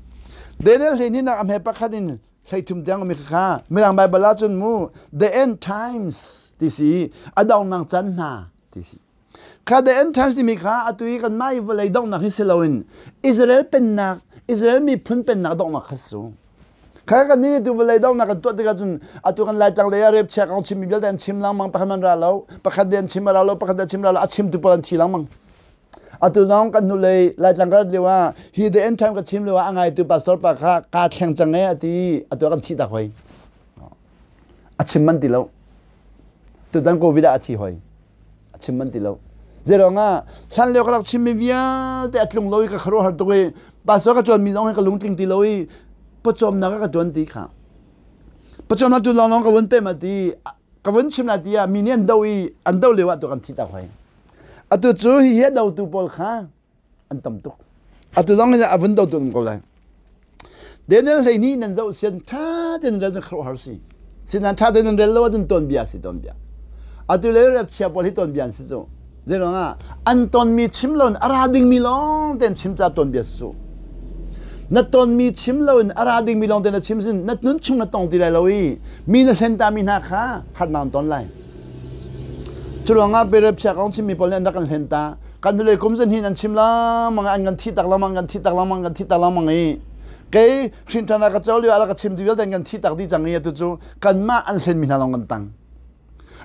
S1: Daniel hleihnihnak a hme pakhat in hleithum tiang mi kha mirang Bible ah cun mu the end times ti si a donghnak caan hna ti si kha the end times timi kha atu i kanmah i vawlei donghnak hi si loin Israel pennak Israel miphun pennak donghnak kha su kha kan nih tu vawlei donghnak kan tuah tikah cun atu kan Laitlang lei ah rep chia kong chimmi vialte an chim lengmang pakhat man ra lo pakhat de an chim ra lo pakhat de chim ra lo a chimtu pawl an thi lengmang Atu zong kan hnulei Laitlang ka rat lio ah hi the end time ka chim lio ah a ngaitu pastor pa kha kaa thleng cang e a ti atu ah kan thih tak hoi. A chim man ti lo. Tutan COVID ah a thi hoi. A chim man ti lo. Zeiruang ah hlan lio ka rak chimmi vialte a tlung lo i ka khuaruahhar tuk i pastor ka ṭuanmi zong hi ka lungtling ti lo i pawcawmnak ah ka ṭuan ti kha. Pawcawmnak tu lawnglawng ka vun pem a ti ka vun chim la ti ah mi nih an doh i an doh lio ah tu kan thi tak hoi. Atu cu hihi a dotu pawl kha an tam tuk. Atu zong in a vun dotu an ko lai. Daniel 12 nan zoh sian ṭha tein rel cu khuaruahhar si. Sinan ṭha tein nan rel lo ahcun tuanbia si tuanbia. Atu le rep chia pawl hi tuanbia an si cu. Zeiruang ah an tonmi chim loin a ra dingmi lawng tein chim ca tuanbia si cu. Na tonmi chim loin a ra dingmi lawng tein na chim sin na nun chung na tong ti lai lo i mi na hlen ta mi hna kha harnak an ton lai. Curuangah Berep chia kong chimmi pawl nih an rak kan hlen ta. Kan hnulei kum zan hin an chim lengmang an kan thi tak lengmang kan thi tak lengmang kan thi tak lengmang i kei hrinṭhan ah ka co lio ah ka chim ti vialte an kan thi tak dih cang i atu cu kanmah an hlenmi hna lawng kan tang.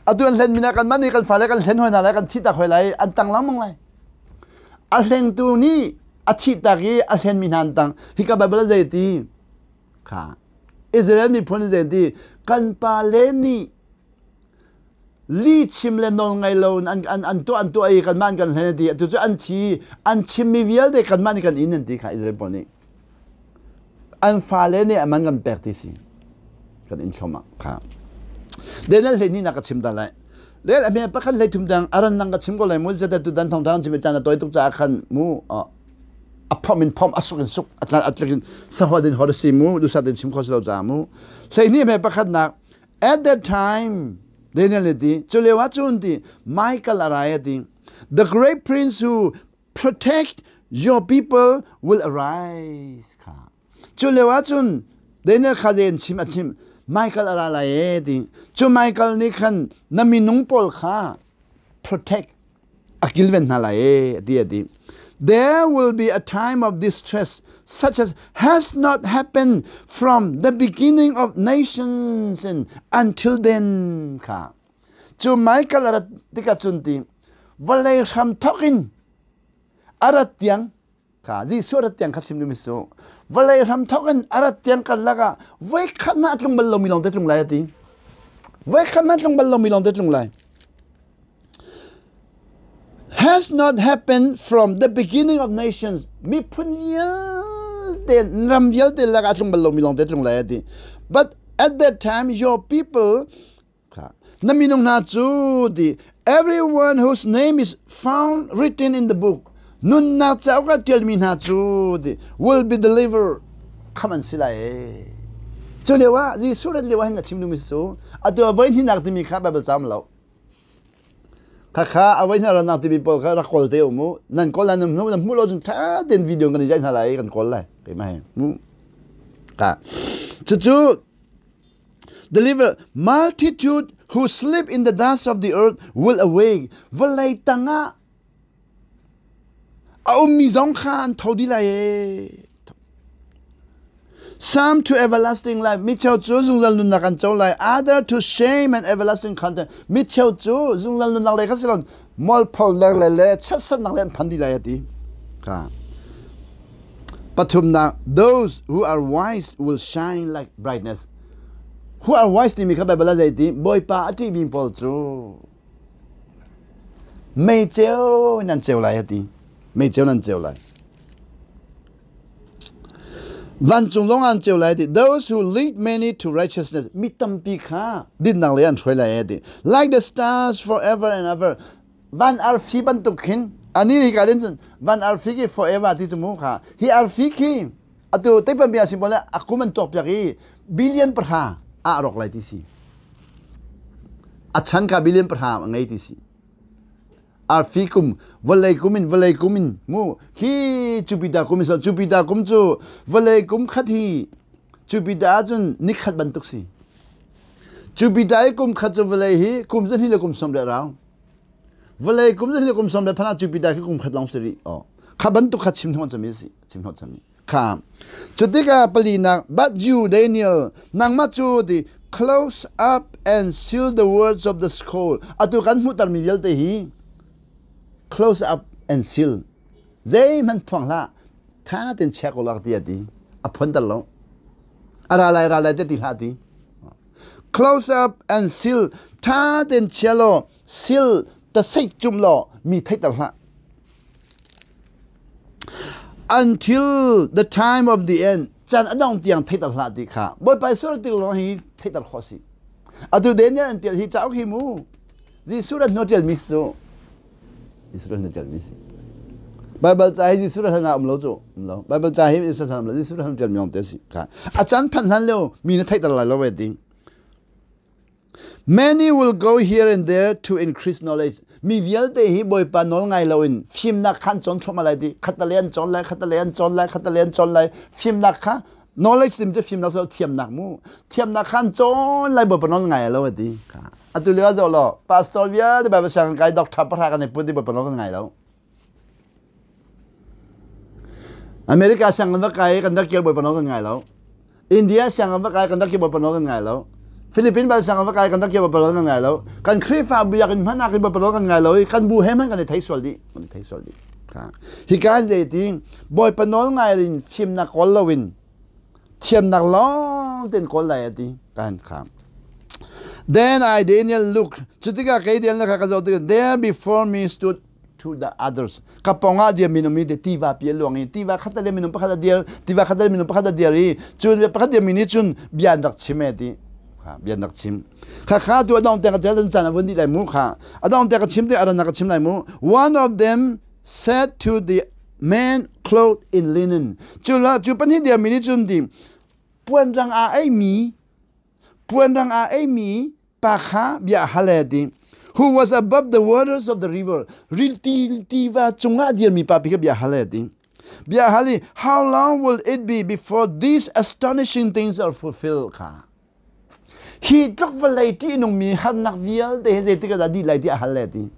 S1: Atu an hlenmi hna kanmah nih kan fale kan hlen hoi hna lai kan thi tak hoi lai an tang lengmang lai. A hlengtu nih A thih tak i a hlenmi hna an tang. Hika Bible zei ti? Kha. Israel miphun zei ti? Kan pa le nih li chim le nawl ngai lo in an, an, an tuah an tuah i kanmah an kan hlen ti atu cu an thi an chimmi vialte kanmah nih kan in an ti kha Israel pawl nih an fale nih aman kan pek ti si kan in thlom kha Daniel hlei ni na ka chim ta lai lel a me pakhat hlei thum dang aran nang ka chim ko lai mu zeta tu dan thong thang chim chan a toi tuk ca khan mu a phom in phom a suk in suk a tla a tlik in sahwa din hor si mu du sa din chim kho si lo ca mu hlei ni me pakhat nak At that time, Daniel nih ti, cu lio ah cun ti, Michael a rai a ti, the great prince who protect your people will arise kha. Cu lio ah cun Daniel kha zen chim a chim, Michael a ra lai e ti. Cu Michael nih khan na minung pawl kha protect a kilven hna lai e ti a ti. There will be a time of distress such as has not happened from the beginning of nations and until then kha. Cu Michael a rat tikah cun ti vawlei hram thawk in a rat tiang Kha Jesuh rat tiang kha chim ding su. Vawlei hram thawk in a rat tiang kan lakah voi khat hmanh a tlung bal lomi lawng te tlung lai a ti. Voi khat hmanh tlung bal lomi lawng te tlung lai. Has not happened from the beginning of nations. Miphun vialte ram vialte lakah a tlung bal lomi lawng te tlung lai a ti. But at that time your people Na minung hna cu ti everyone whose name is found written in the book nunnak cauk ah ṭialmi hna cu ti will be delivered kham an si lai ee. Cu lio ah Jesuh rat lio ah hin a chim duhmi cu atu a voi hnihnak timi kha Bible caam lo. Khakha a voi hnih rannak timi pawl kha rak kawl te um u. Nan kawl lai nan hmu nan hmuh lo cun ṭha tein video kan i zaih hna lai kan kawl lai. Keimah he. Mu. Ka. Cucu Deliver multitude who sleep in the dust of the earth will awake. Vawlei tangah a ummi zong kha an tho dih lai ee. Some to everlasting life. Mi cheu cu zungzal nunnak an co lai. Other to shame and everlasting contempt. Mi cheu cu zungzal nunnak le kha silon mualphonak le le chiatsernak le an phan dih lai a ti. Kha. Pathumnak, those who are wise will shine like brightness. Who are wise timi kha Bible ah zei ti? Bawipa a ṭihmi pawl cu mei ceu nan ceu lai a ti. Mei ceu nan ceu lai. Vancung zong an ceu lai ti. Those who lead many to righteousness. Mi tampi kha dinnak lei an hruai lai a ti. Like the stars forever and ever. Van arfi bantuk khin ani hi ka den cun van arfi khi forever ti cu mu kha hi arfi khi atu teipan bia sim le akum an tuak piak i billion pahra a rok lai ti si a chan kha billion pahra a ngei ti si arfi kum vawlei kum in vawlei kum in mu khi Jupiter kum in Jupiter kum cu vawlei kum khat hi Jupiter ahcun nikhat bantuk si Jupiter i kum khat cu vawlei hi kum zahnih le kum sawm le rau. Vawlei kum zahnih le kum sawm le phan ah Jupiter khi kum khat lawng si rih. Oh. Kha bantuk kha chim hnawh cami si. Chim hnawh cami. Kha. Cu tikah palinak, but you Daniel, nangmah cu ti close up and seal the words of the scroll. Atu kan hmuhtermi vialte hi close up and seal. Zeihmanh phuang hlah. Tha tein check u lak ti a ti. A phun ter lo. A ra lai ra lai te ti hlah ti. Close up and seal tha tein chia law seal ta sei cum law mi theihter hlah. Until the time of the end chan a dong tiang theihter hlah ti kha Bawipa sur ti lawng hi theihter khawh si. Atu Daniel an tial hi cauk hi mu Jesuh rat hnu tial mi cu Jesuh rat hnu tial mi si. Bible ca hi Jesuh rat hlan ah um lo cu um lo. Bible ca hi Jesuh rat hlan um lo. Jesuh rat hlan tial mi lawng te si. Kha a chan phanh hlan lio mi na theihter lai lo ve ti. Many will go here and there to increase knowledge. Mi vialte hi Bawipa nawl ngai loin fimnak kha an cawn thluahmah lai ti. Khatale an cawn lai, khatale an cawn lai, khatale an cawn lai. Fimnak kha knowledge tim cu fimnak so thiamnak mu. Thiamnak kha an cawn lai Bawipa nawl ngai lo ti. Atu lio zoh law pastor vialte Bible sianginn kai doctor pahra kan i put i Bawipa nawl kan ngai lo. America sianginn va kai kan rak kir Bawipa nawl kan ngai lo. India sianginn va kai kan rak kir Bawipa nawl kan ngai lo. Philippines bal sianginn va kai kan rak kir Bawipa nawl kan ngai lo. Kan Khrihfa biakinn hmanh ah Bawipa nawl kan ngai lo i kan bu he hmanh kan i thei sual dih. Kan i thei sual dih. Hika in zei ti Bawipa nawl ngai in fimnak kawl loin thiamnak lawng ten kawl lai a ti kan kha. Then I Daniel look cutikah kei Daniel kha ka zoh tikah there before me stood to the others ka pong ah dir minung mi te tiva pi a luang i tiva khat le minung pakhat a dir tiva khat le minung pakhat a dir i cun pakhat dir mi nih cun bia an rak chim e ti kha bia an rak chim kha kha tu adong te ka tel chan a vun di lai mu kha adong te ka chim te aran ka chim lai mu. One of them said to the man clothed in linen, cu la cu pahnih dir mi nih cun ti puan rang a ei mi puan rang a ei mi pa kha bia hal e ti, who was above the waters of the river, ril ti tiva cungah dirmi pa pi kha bia hal e ti, bia hal i, how long will it be before these astonishing things are fulfilled? Kha hi tluk vawlei ṭihnungmi harnak vialte hi zeitik ah dah dih lai tiah hal e ti.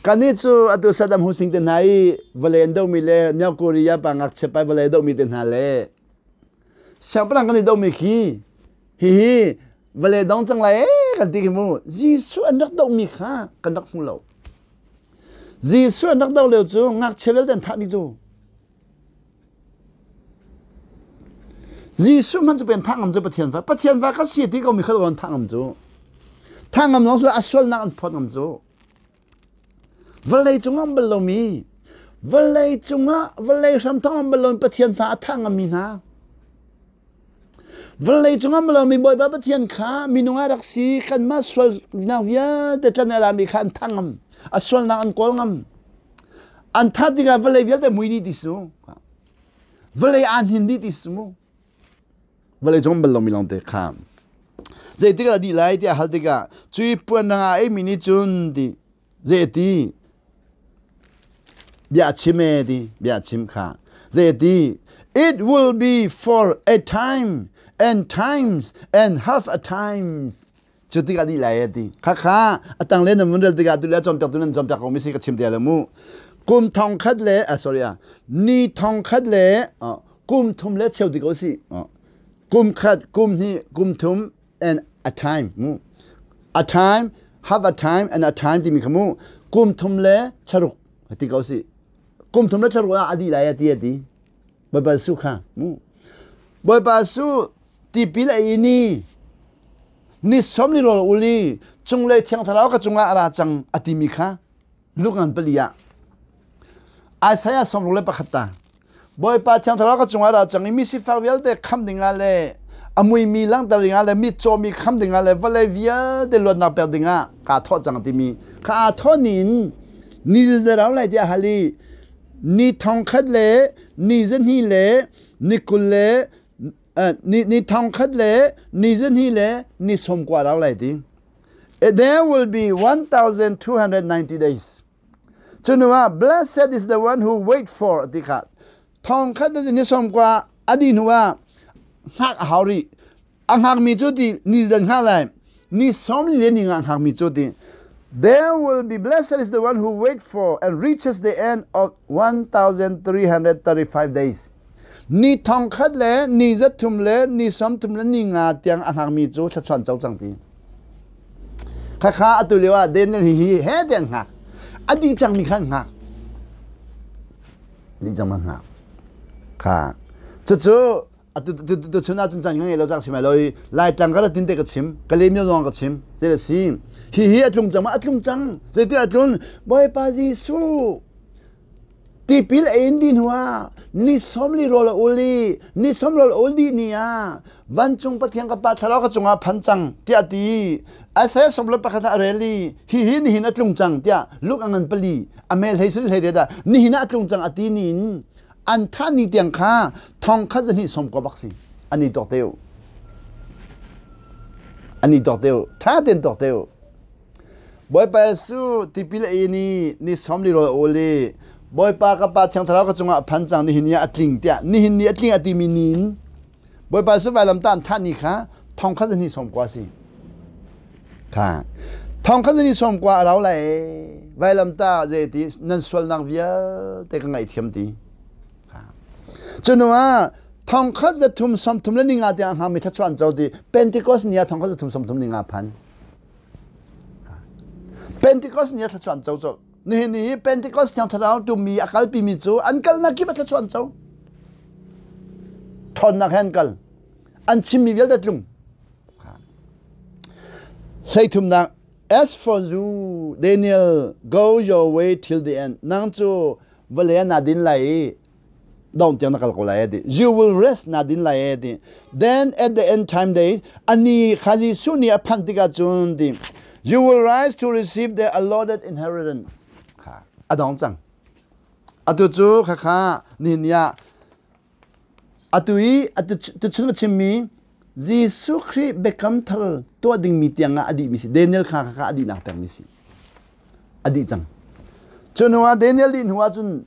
S1: Kannih cu atu Saddam Hussein te hna i vawlei an dohmi le North Korea pa ngakchia pa vawlei dohmi te hna le siangpahrang kan i dohmi khi hihi vawlei dong cang lai ee kan ti khi mu. Jesuh an rak dohmi kha kan rak hmu lo. Jesuh an rak doh lio cu ngakchia vialte an thah dih cu. Jesuh hmanh cu pen thah ngam cu Pathian fa Pathian fa ka si ti ko mi kha an thah ngam cu. Thah ngam lawng a sualnak an phawt ngam cu. Vawlei cungah um bal lomi vawlei cungah vawlei hramthawk um bal lomi Pathian fa a thah ngammi hna. Vawlei cungah um lomi Bawipa Pathian kha minung ah rak si kanmah sualnak vialte tlan a rami kha an thah ngam a sualnak an kawl ngam an thah tikah vawlei vialte mui dih ti su vawlei aa hnin dih ti su mu. Vawlei cung bal lomi lawngte kha zeitik ah dih lai tiah hal tikah cui puan dang ah eimi nih cun ti zei ti bia chim e ti bia chim kha zei ti, it will be for a time and times and half a times. Cu tikah dih lai e ti kha kha a tang le nan vun rel tikah tu le cawnpiak tu nan cawnpiak ko mi si ka chim te le mu. Kum thong khat le sorry a ni thong khat le kum thum le cheu ti ko si kum khat kum hnih kum thum and a time mu, a time, half a time and a time timi kha mu, kum thum le thlaruk ti ko si kum thum le thlaruk ah a dih lai a ti a ti Bawipa Jesuh kha mu. Bawipa Jesuh tipil a in i ni som ni rawl ul i cunglei Thiang Thlarau ka cungah a ra cang a timi kha Luke 4 ah Isaiah 61 ta Bawipa Thiang Thlarau ka cungah a ra cang i mi sifak vialte kham dingah le a muimi langhter dingah le mitcawmi kham dingah le vawlei vialte luatnak pek dingah kaa thawh cang timi kha aa thawh ni in ni rau lai tiah hal i ni thong khat le ni zahnih le ni 20 le ni thong khat le ni zahnih le ni 90 rau lai ti. There will be 1290 days. Cunu ah blessed is the one who wait for ti kha thong khat le ni 90 a dih hnu ah hngak a hau rih. A hngakmi cu ti ni dan hngak lai ni sawm le ni nga hngakmi cu ti. There will be blessed is the one who wait for and reaches the end of 1335 days. Ni thong khat le ni zat thum le ni sawm thum le ni nga tiang a hngakmi cu thluachuan co cang ti. Khakha atu lio ah Daniel hi hi he te an hngak a dih cangmi kha an hngak dih cang ma hngak kha cucu atu tu chun ah cun caan ka ngei lo cang si mai lo i Laitlang ka tin te ka chim ka lem zong ka chim zei a si hi hi a tlung cang ma a tlung cang zeiti a tlun Bawipa Jesuh tipil a in dih hnu ah ni 40 rawl a ul i ni 40 rawl a ul dih ni ah vancung Pathian ka Pa thlarau ka cungah phan cang tiah ti Isaiah 41 ah a rel i hi hi nihin a tlung cang tiah Luke a ngan pali a mel hlei sari hlei riat ah nihin ah a tlung cang a ti ni in an thah ni tiang kha thong khat zahnih sawm kua bak si an i tuak teu an i tuak teu tha ten tuak teu. Bawipa Jesuh tipil a in i ni 40 rawl a ul i Bawipa ka Pa Thiang Thlarau ka cungah a phan cang nihin ni ah a tling tiah nihin ni a tling a timi ni in Bawipa Jesuh vailam ta an thah ni kha thong khat zahnih sawm kua si kha thong khat zahnih sawm kua a rau lai vailam ta zei ti nan sualnak vialte ka ngaihthiam ti. Cu ah thong khat zathum sawmthum le ninga tiang hngami thluachuah an co ti. Pentecost ni ah thong khat zathum sawmthum ninga phan. Pentecost ni ah thluachuah an co co. Nihin ni Pentecost Thiang Thlarau tummi a kalpimi cu an kalnak kip a thluachuah an co. Ṭhawnnak he an kal. An chimmi vialte tlung. Hleithumnak As for you, Daniel, go your way till the end. Nang cu vawlei ah naa din lai i dong tiang na kal ko lai ti. You will rest na din lai ti. Then at the end time days, ani kha Jesuh nih a phanh tikah cun ti, you will rise to receive the allotted inheritance. Kha a dong cang. Atu cu khakha ni ni ah atu i atu tuchun ka chimmi Jesuh Khrih biakam thar tuah dingmi tiang ah a dihmi si. Daniel kha kha a dihnak pengmi si. A dih cang. Cu hnu ah Daniel dih hnu ah cun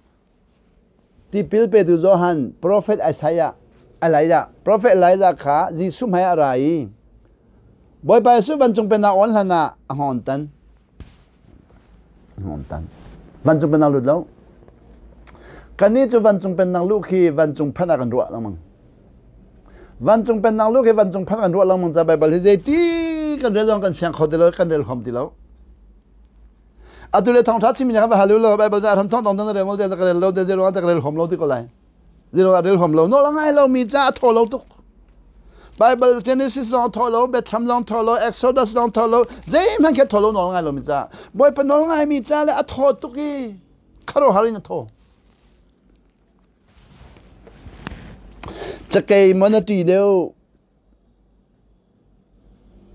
S1: Tipil petu Johan, profet Isaiah, Elijah, profet Elijah kha Jesuh hmai ah a ra i Bawipa Jesuh vancung pennak on hlan ah a hngawng tan. A hngawng tan. Vancung pennak lut lo. Kannih cu vancung pennak luh khi vancung phanh ah kan ruah lengmang. Vancung pennak luh khi vancung phanh kan ruah lengmang ca Baibal hi zeiti kan rel zong kan fiang kho ti lo, kan rel khom ti lo. Atu le thawngṭha chimmi kha va hal u law Baibal ca hram thawng tong rel mo te ka rel lo te zero ka rel hom lo ti ko lai. Zero rel hom lo. Nawl a ngai lo mi ca a thaw lo tuk. Bible Genesis zong thaw lo, Bethlehem zong thaw lo, Exodus zong thaw lo, zeihmanh kha thaw lo nawl ngai lo mi ca. Bawipa nawl ngai mi ca le a thaw tuk i khuaruahhar in a thaw. Cakei mon a ṭi deuh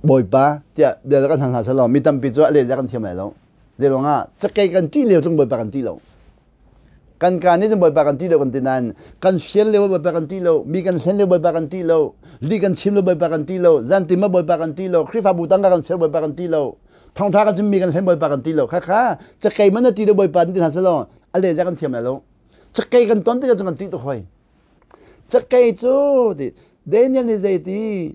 S1: Bawipa tiah bia kan hal hna selaw mi tampi cu a lehzia kan thiam lai lo. Zeiruangah cakei kan ṭih lio tlung Bawipa kan ṭih lo. Kan kaa nih cun Bawipa kan ṭih lo kan ti nain kan fial lio Bawipa kan ṭih lo, mi kan hlen lio Bawipa kan ṭih lo, lih kan chim lio Bawipa kan ṭih lo, zantim ah Bawipa kan ṭih lo, Khrihfabu tangka kan ser Bawipa kan ṭih lo, thawngṭha kan chim mi kan hlen Bawipa kan ṭih lo. Khakha cakei man na ṭih lo Bawipa kan ti hna selaw a lehzia kan thiam lai lo. Cakei kan ton tikah cun kan ṭih tuk hoi. Cakei cu ti Daniel nih zeiti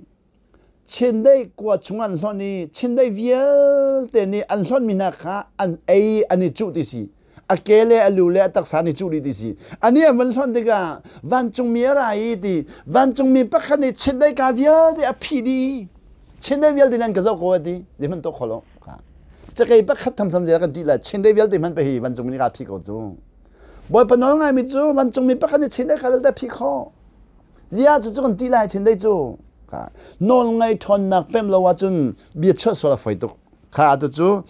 S1: Chindeih kua chung an hlonh i Chindeih vialte nih an hlonhmi hna kha an ei an i cuh ti si. A ke le a lu le a taksa an i cuh dih ti si. Ani an van hlonh tikah vancungmi a ra i ti vancungmi pakhat nih Chindeih ka vialte a phih dih. Chindeih vialte nih an ka zoh ko a ti. Zeihmanh tuah kho lo. Cakei pakhat thamtham zia kan ṭih lai. Chindeih vialte hmanh pahi vancungmi nih ka phih ko cu. Bawipa nawl ngaimi cu vancungmi pakhat nih chin dei kha vialte phih khawh. Zia cu cu kan ti lai chin dei cu. Nawl ngai ṭhawnnak pem lo ahcun bia chuah sual a foi tuk. Kha tu cu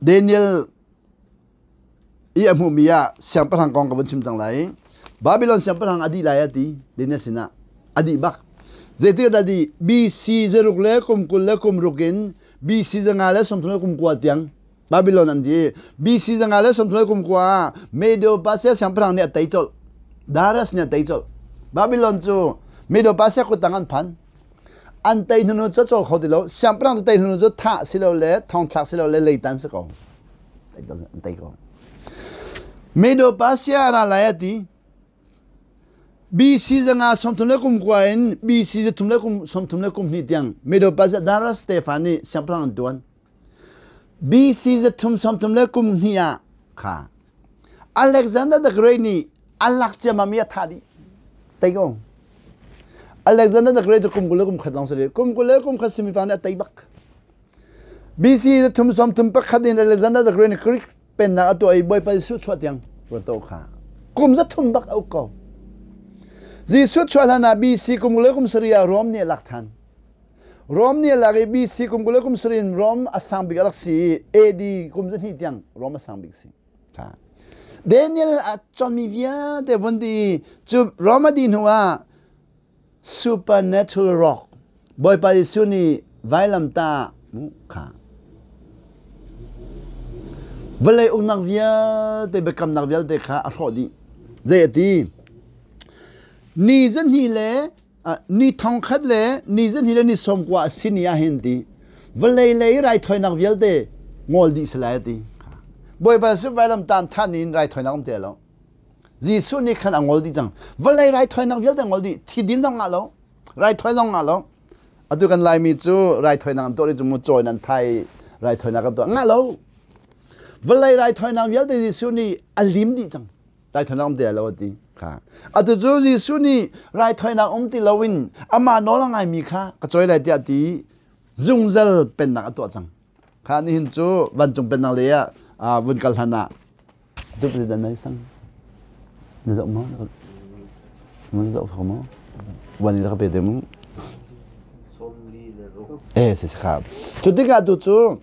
S1: Daniel i a hmuhmi ah siangpahrang kong ka vun chim cang lai. Babylon siangpahrang a dih lai a ti Daniel sinah a dih bak. Zeitik dah dih? BC zaruk le kum 20 le kum ruk in BC 539 tiang Babylon an ti. BC 539 ah Medo-Persia siangpahrang nih a tei colh. Darius nih a tei colh. Babylon cu Medo-Persia kuttang an phan. An tei hnu cu cawl kho ti lo. Siangpahrang cu tei hnu cu thah si lo le thongthlak si lo le leitan si ko. An tei ko. Medo-Persia ra lai a ti. BC 539 in BC 332 tiang Medo-Persia Darius Stefan nih siangpahrang an tuan. BC 332 ah kha Alexander the Great nih a lak ciammam i a thah dih. Tei ko. Alexander the Great cu kum 21 lawng si kum 21 simi pa nih a tei bak. BC 331 in Alexander the Great nih Greek pennak a tuah i Bawipa Jesuh chuah tiang ruat kha. Kum 300 bak a uk ko. Jesuh chuah hlan ah BC kum 27 ah Rome nih a lak ṭhan. Rom nih a lak i BC kum 27 in Rom a sang bik a rak si i AD kum 200 tiang Rom a sang bik si. Daniel a chonmi vialte vun ti cu Rom a dih hnu ah supernatural rock Bawipa Jesuh nih vailamtah kha vawlei uknak vialte biakamnak vialte kha a hrawh dih. Zei a ti? Ni zahnih le ni thongkhat le ni zahnih le ni sawmkua a si ni ah hin ti vawlei lei raithawinak vialte ngol dih si lai a ti. Bawipa Jesuh vailam tan than in raithawinak um te lo. Jesuh nih khan a ngol dih cang. Vawlei raithawinak vialte ngol dih. Thi din zong ngah lo. Raithawi zong ngah lo. Atu kan Laimi cu raithawinak an tuah ri cu mu cawi nan thai raithawinak kan tuah ngah lo. Vawlei raithawinak vialte Jesuh nih a lim dih cang. Raithawinak um ti lo a ti. Kha. Atu cu Jesuh nih raithawinak um ti loin amah nawl a ngaimi kha ka cawi lai tiah ti zungzal pennak a tuah cang. Kha nihin cu vancung pennak lei ah Vun kal hlan ah tu dan nai sang na zoh maw? Na zoh kho maw? Wan in ka pe te mu. Eh si kha. Cu tikah tu cu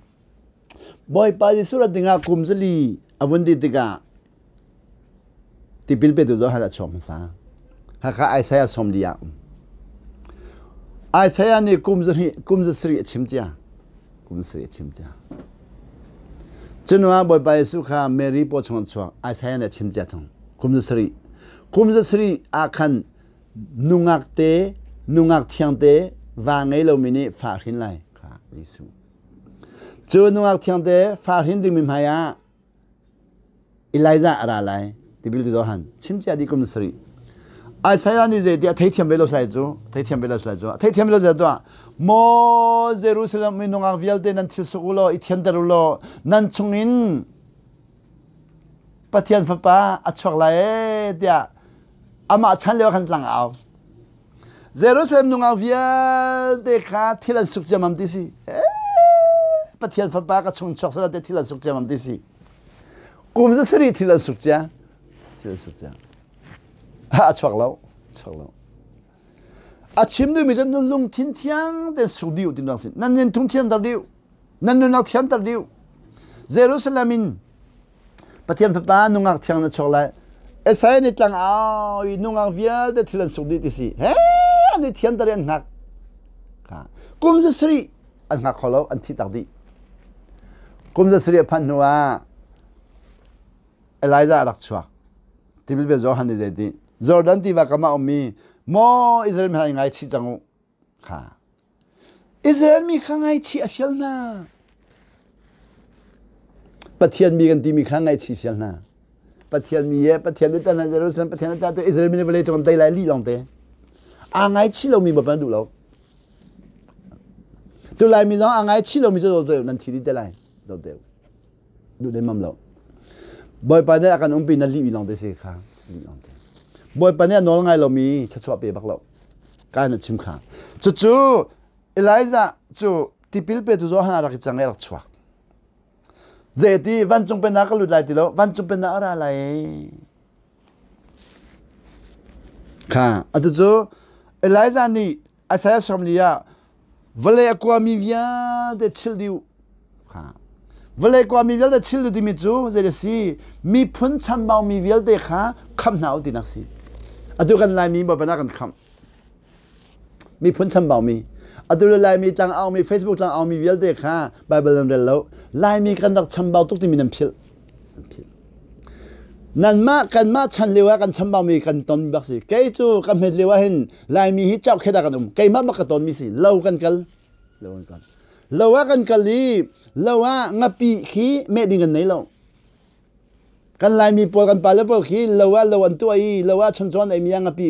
S1: Bawipa Jesuh rat dingah kum zali a vun di tikah tipil petu Johan a chuak hmasa. Hakha Isaiah 40 ah um. Isaiah nih kum zahnih kum zasarih a chim cia. Kum zasarih a chim cia. Cunuah Bawipa Jesuh kha Mary paw chung chuak Isaiah nih a chim cia cang. Kum zasarih. Kum zasarih ah khan nungak te nungak thiang te va ngei lomi nih fa hrin lai kha Jesuh. Cu nungak thiang te fa hrin dingmi hmai ah Elijah a ra lai tipil ti Johan chim cia dih kum sarih. Isaiah nih zei tiah theithiam ve lo sai cu theithiam ve lo sai cu theithiam ve lo sai tuah maw Jerusalem mi nungak vialte nan thil suk u law i thianter u law nan chungin Pathian fapa a chuak lai ee tiah amah chan lio khan tlang au Jerusalem nungak vialte kha thil an suk ciammam ti si. Pathian fapa ka chung chuak sala te thil an suk ciammam ti si. Kum za sarih thil an suk cia. Thil an suk cia. A chuak lo. Chuak lo. A chim duhmi cu nan lungthin thiang tein suk dih u ti sin. Nan nin thung thianter dih. Nan nunnak thianter dih. Jerusalem in Pathian Fapa nungak thiang na chuak lai. Isaiah nih tlang au i nungak vialte thil an suk dih ti si. He an i thianter i an hngak. Kum za sarih an hngak kho lo, an thi tak dih. Kum za sarih a phanh hnu ah Elijah a rak chuak. Tipil bia Johan nih zei ti? Jordan tiva kam ah ummi maw Israel mi hna i ngaichih cang u. Kha Israel mi kha ngaihchih a fial hna. Pathian mi kan timi kha ngaihchih fial hna. Pathian mi ye Pathian nih tan Jerusalem Pathian nih ta Israel mi nih vawlei cung tei lai li lawng te. Aa ngaichih lomi bapan duh lo. Tu lai mi zong aa ngaichih lomi cu zo nan thi dih te lai. Zo te. Duh dei mam lo. Bawipa nih a kan umpi na lih mi lawng te si kha. Lih lawng te. Bawipa nih a nawl ngai lomi thluachuah pe bak lo. Ka na chim kha. Cucu Elijah cu tipil petu Johan a rak i cang i a rak chuak. Zeiti vancung pennak ka lut lai ti lo, vancung pennak a ra lai. Kha atu cu Elijah nih Isaiah 40 ah vawlei a kuami vialte chilh dih kha vawlei kuami vialte chilh dih timi cu zei a si miphun chambaumi vialte kha khamh hna u tinak si atu kan Laimi bawipa kan khamh miphun chambaumi atu le Laimi tlang aumi Facebook tlang aumi vialte kha Bible nan rel lo Laimi kan rak chambau tuk timi nan philh Nanmah kanmah chan lio ah kan chambaumi kan ton bak si. Kei cu ka hmet lio ah hin Laimi hi caukhet ah kan um. Keimah bak ka tonmi si. Lo kan kal. Lo kan kal. Lo ah kan kal i lo ah ngapi khi meh ding kan nei lo. Kan Laimi pawl kan pale pawl khi lo ah lo an tuah i lo ah chuncawn ei mi ah ngapi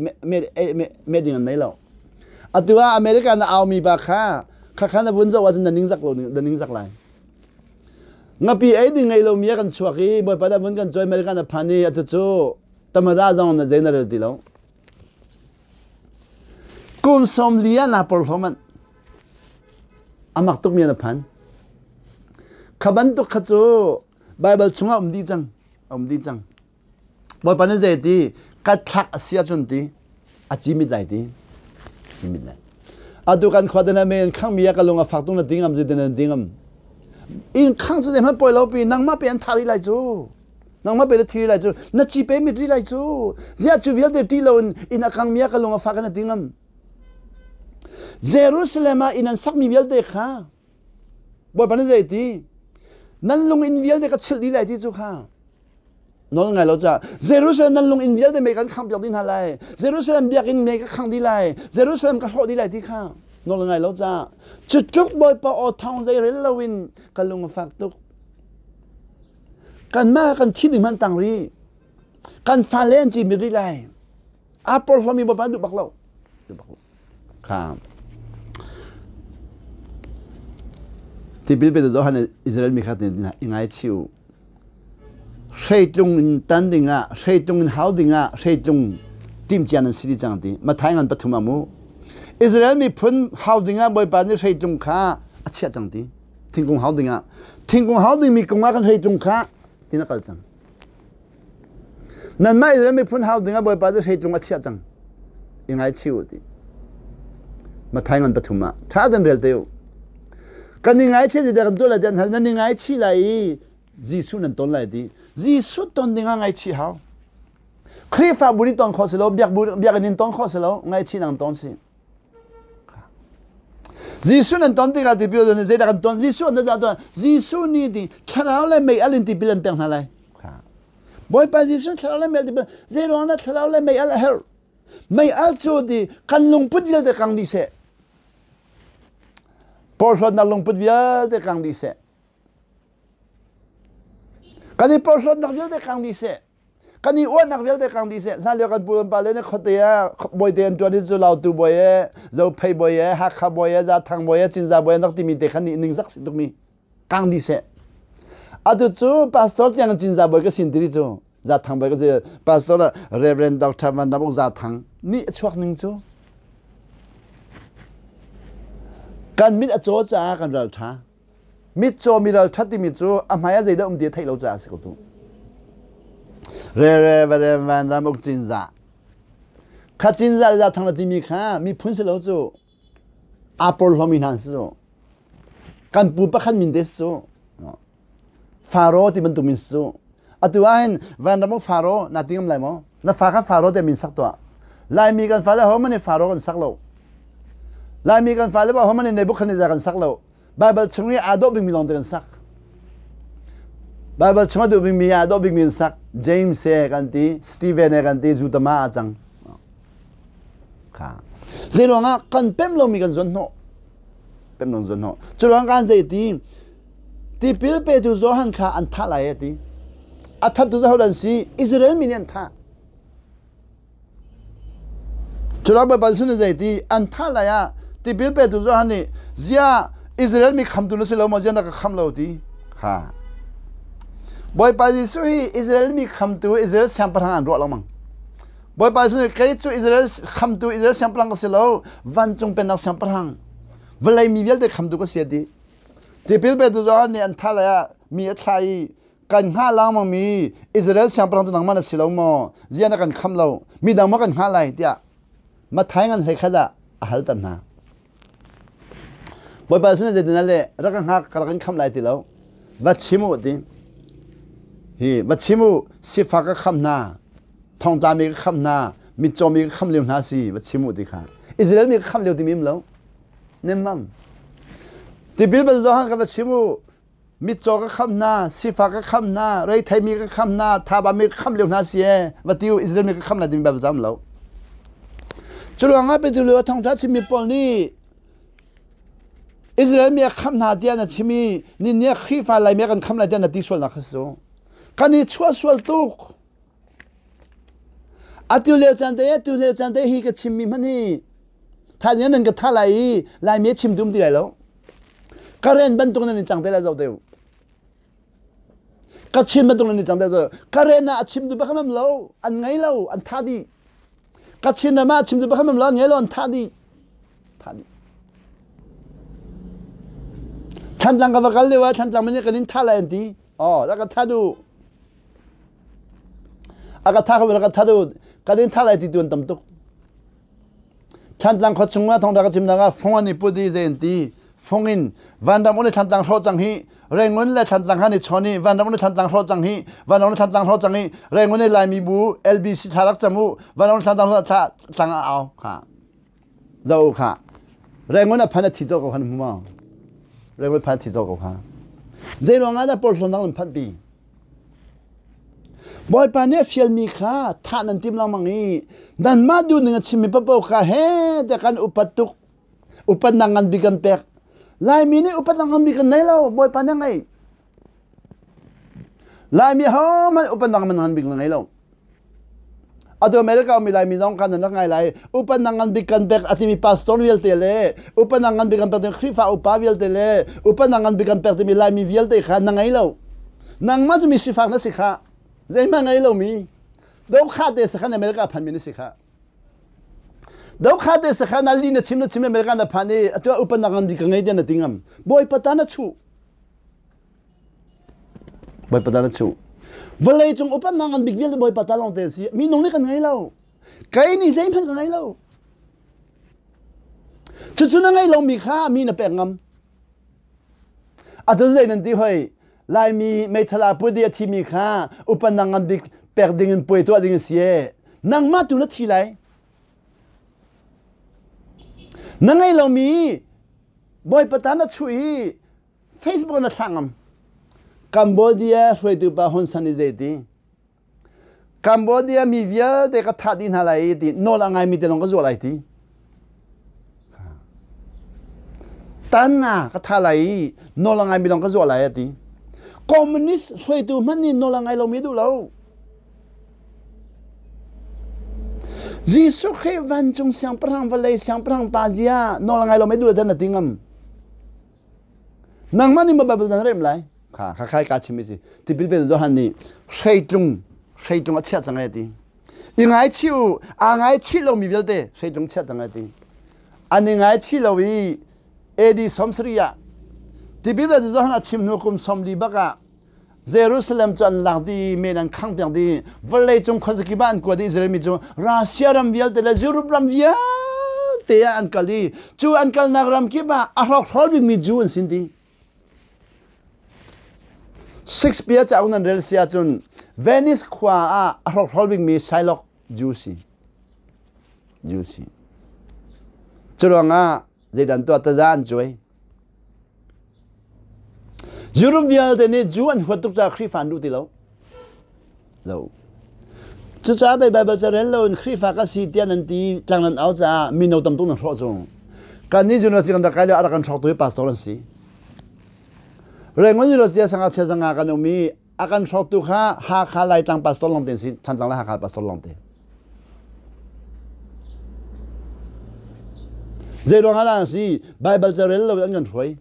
S1: meh ding an nei lo. Atu ah America na aumi pa kha khakha na vun zoh ahcun na ningzak lo na ningzak lai. Ngapi ei ding ngei lomi a kan chuak i Bawipa nih vun kan cawi America na phan i atu cu tamara zong na zei na rel ti lo. Kum 40 ah naa porhlaw manh. Amak tukmi na phan. Kha bantuk kha cu Bible chungah um dih cang. Um dih cang. Bawipa nih zei ti ka thlak a si ahcun ti a cimit lai ti cimit lai atu kan khua te na men khang mi ka lung a fak tung na dingam zi na dingam in khang cu hman poi lo pi nangmah pe an thari lai cu nangmah pe na thiri lai cu na chi pe mit ri lai cu zia cu vialte ti lo in in a kang mi ka lung a fak na dingam Jerusalem ah inn an sak mi vialte kha Bawipa nih zei ti nan lung inn vialte ka chilh dih lai ti cu kha nawl ngai lo ca Jerusalem nan lung inn vialte mei kan khangh piak dih hna lai Jerusalem biakinn mei ka khangh dih lai Jerusalem ka hrawh dih lai ti kha nawl ngai lo ca cu tluk Bawipa aw thawng zei rel loin ka lung a fak tuk kanmah kan thi ding hmanh tang rih kan fale an ci mit rih lai aa porhlawmi Bawipa duh bak lo duh bak lo kha tipil pe Johan Israel mi kha i ngaichih u hreitlung in tan dingah hreitlung in hau dingah hreitlung timhcia nan si dih cang ti Mathai ngan pathum ah mu Israel miphun hau dingah Bawipa nih hreitlung kha a chiah cang ti thingkung hau dingah thingkung hau dingmi kung ah kan hreitlung kha. Tin a kal cang. Nanmah Israel miphun hau dingah Bawipa cu hreitlung a chiah cang. I ngaichih u ti. Matthai ngan pathum ah ṭha ten rel te u. Kan i ngaichih ti kan tuah lai ti an hal. Nan i ngaichih lai i Jesuh nan ton lai ti. Jesuh ton dingah ngaichih hau. Khrihfabu nih ton khawh si lo, biakinn in ton khawh si lo, ngaihchih nang ton si. Jesuh nan ton tikah tipil an zeidah kan ton? Jesuh an ton. Jesuh nih ti thlarau le mei al in tipil an pek hna lai. Bawipa Jesuh thlarau le mei al tipil zei ruang dah thlarau le mei al a herh? Mei al cu ti kan lungput vialte kang dih seh. Porhlawtnak lungput vialte kang dih seh. Kan i porhlawtnak vialte kang dih seh. Kan i uahnak vialte kang dih seh. Hlan lio kan pu kan pa le nih khuate ah bawite an ṭuan i cu Lautu bawi e, Zophei bawi e, Hakha bawi e, Zathang bawi e, Cinzah bawi an rak timi te khan nih ningzak si tukmi kang dih seh. Atu cu pastor tiang Cinzah bawi ka sin tiri cu Zathang bawi ka si pastor Reverend Dr. Van Ram Uk Zathang nih a chuak ning cu kan mit a caw caah kan ral ṭha. Mitcaw mi ralṭhat timi cu a hmai ah zeidah um ti a theih lo caah a si ko cu. Rere vare van ram uk cinzah. Kha cinzah le thang na timi kha miphun si lo cu aa porhlomi hna an si cu. Kan pu pakhat min te si cu. Faro ti bantuk min si cu. Atu ah hin vanram uk Faro na ti ngam lai maw? Na fa kha Faro te min sak tuah. Laimi kan fale ho man Faro kan sak lo. Laimi kan fale ho man Nebuchadnezzar kan sak lo. Baibal chung i aa dawh bikmi lawng te kan sak. Baibal chung a duh bikmi aa dawh bikmi an sak. James he kan ti, Stephen he kan ti, Jutama a cang. Kha. Zei ruangah kan pem lomi kan zuan hnawh. Pem lo zuan hnawh. Cu ruang kan zei ti, tipil petu Johan kha an thah lai ti. A thattu cu an si, Israel mi nih an thah. Culang Bawipa Jesuh nih zeiti an thah lai ah tipil petu Johan nih ziah Israel mi khamtu na si lo maw ziah na ka kham lo ti kha Bawipa Jesuh hi Israel mi khamtu Israel siangpahrang an ruah lengmang Bawipa Jesuh nih kei cu Israel khamtu Israel siangpahrang ka si lo vancung pennak siangpahrang vawlei mi vialte khamtu ka si a ti tipil petu Johan nih an thah lai ah mi a thlah i Kan hngah lengmangmi Israel siangpahrang cu nangmah na si lo maw? Ziah na kan kham lo? Midang maw kan hngah lai? tiah Matthai ngan hlei khat ah a halter hna. Bawipa sin zeitin le rak ka hngak ka rak in kham lai ti lo. Va chim u ti. Hi va chim u sifak ka kham hna, thongtlami ka kham hna, mitcawmi ka kham lio hna si va chim u ti kha. Israel mi ka kham lio ti mim lo. Nemmam. Tipil bal Johan ka va chim u Mitcaw ka kham hna, sifak ka kham hna, reitheimi ka kham hna, thabami ka kham lio hna si ee, va ti u, Israel mi ka kham lai timi Baibal cam lo. Cu ruangah Peter lio thawngṭha chimmi pawl nih Israel mi a kham hna tiah na chim i ni nih Khrihfa Laimi a kan kham lai tiah na ti sualnak kha si cu. Kan i chuah sual tuk. Atu lio caan te, atu lio caan te hi ka chimmi hmanh hi thaizing nan ka thah lai i Laimi a chim dum ti lai lo. Karen bantuk nan in cang te lai zoh te u. Ka chim bantuk nan in cang te zo. Karen ah a chim tu bak mam lo, an ngei lo, an tha dih. Ka chin ram ah a chim tu bak mam lo, an ngei lo, an tha dih. Tha dih. Thantlang ka va kal lio ah Thantlang mini kan in tha lai an ti. Oh, rak ka tha du. A ka tha ko rak ka tha du. Kan in tha lai ti tu an tam tuk. Thlantlang khua chungah thawngṭha ka chimnak ah fung an i put i zei an ti fung in vanram un le Thlantlang hrawh cang hi Rangoon le Thlantlang han i chawn i vanram un le Thlantlang hrawh cang hi vanram le Thlantlang hrawh cang hi Rangoon le Laimi bu LBC thla rak cam u vanram le Thlantlang hrawh thla tlang a au kha zo kha Rangoon a phan a thi zo ko khan hmu ma Rangoon phan a thi zo ko kha zei ruangah dah porhlawtnak nan phanh pi Bawipa nih a fialmi kha thah nan tim lengmang i nanmah duhning a chimmi paohpaoh kha he tiah kan upat tuk. Upatnak ngan bik kan pek. Laimi nih upatnak ngan bik kan nei lo. Bawipa nih a ngei. Laimi hohmanh upatnak ngan bik na ngei lo. Atu America ummi Laimi zong khan nan rak ngai lai. Upatnak ngan bik kan pek a timi pastor vialte le upatnak ngan bik kan pek timi Khrihfa upa vialte le upatnak ngan bik kan pek timi Laimi vialte kha na ngei lo. Nangmah cu mi sifak na si kha. Zeihmah ngei lomi. Dokha te sakhan America phanmi na si kha. Dokha te sakhan ali na chim na chim America na phan i atu upatnak ngan bik ka ngei tiah na ti ngam. Bawipa ta na chuh. Bawipa ta na chuh. Vawlei cung upatnak ngan bik vialte Bawipa ta lawng te a si. Minung nih kan ngei lo. Kei nih zeihmanh ka ngei lo. Cucu na ngei lomi kha mi na pek ngam. Atu zei nan ti hoi Laimi meithal ah pudi a thimi kha upatnak ngan bik pek ding in puai tuah ding a si e. Nangmah tu na thi lai. Na ngei lomi Bawipa ta na chuh i Facebook na thlah ngam. Cambodia hruaitu pa Hun San i zeiti? Cambodia mi vialte ka thah dih hna lai i ti nawl a ngaimi te lawng ka zuah lai ti. Tan nga ka thah lai i nawl a ngaimi lawng ka zuah lai a ti. Communist hruaitu hmanh nih nawl a ngai lomi duh lo. Jesuh Khrih vancung siangpahrang vawlei siangpahrang pa zia nawl a ngai lomi duh lo dan a ti ngam. Nangmah nih ma Bible na rem lai? Kha kha khai ka chim si. Tipil pe Johan nih hreitlung hreitlung a chiah cang ai ti. I ngaichih u, aa ngaichih lomi vialte hreitlung chiah cang ai ti. An i ngaichih lo i AD 70 ah tipil pe Johan a chim hnu kum 40 bak ah Jerusalem cu an lak dih i men an khangh piak dih. Vawleicung khuazakip ah an kuat i Israel mi cu Russia ram vialte le Europe ram vialte ah an kal i cu an kalnak ram kip ah a hrawkhrol bikmi Jew an sin ti. Shakespeare cauk nan rel si ahcun Venice khua ah a hrawkhrol bikmi Shylock Jew si. Jew si. Curuangah zeidan tuah taza an cuai. Europe vialte nih Jew an huat tuk caah Khrihfa an duh ti lo. Lo. Cucaah pei Baibal ca rel loin Khrihfa ka si tiah nan ti tlang nan au caah mino tam tuk nan hrawh cu. Kan nih university kan rak kai lio a rak kan hrawktu hi pastor an si. Rangoon University ah sangachia zanga kan um i a kan hrawktu kha Hakha Laitlang pastor lawng te an si, Thantlang le Hakha pastor lawng te. Zei ruang ah dah an si? Baibal ca rel lo in an kan hruai.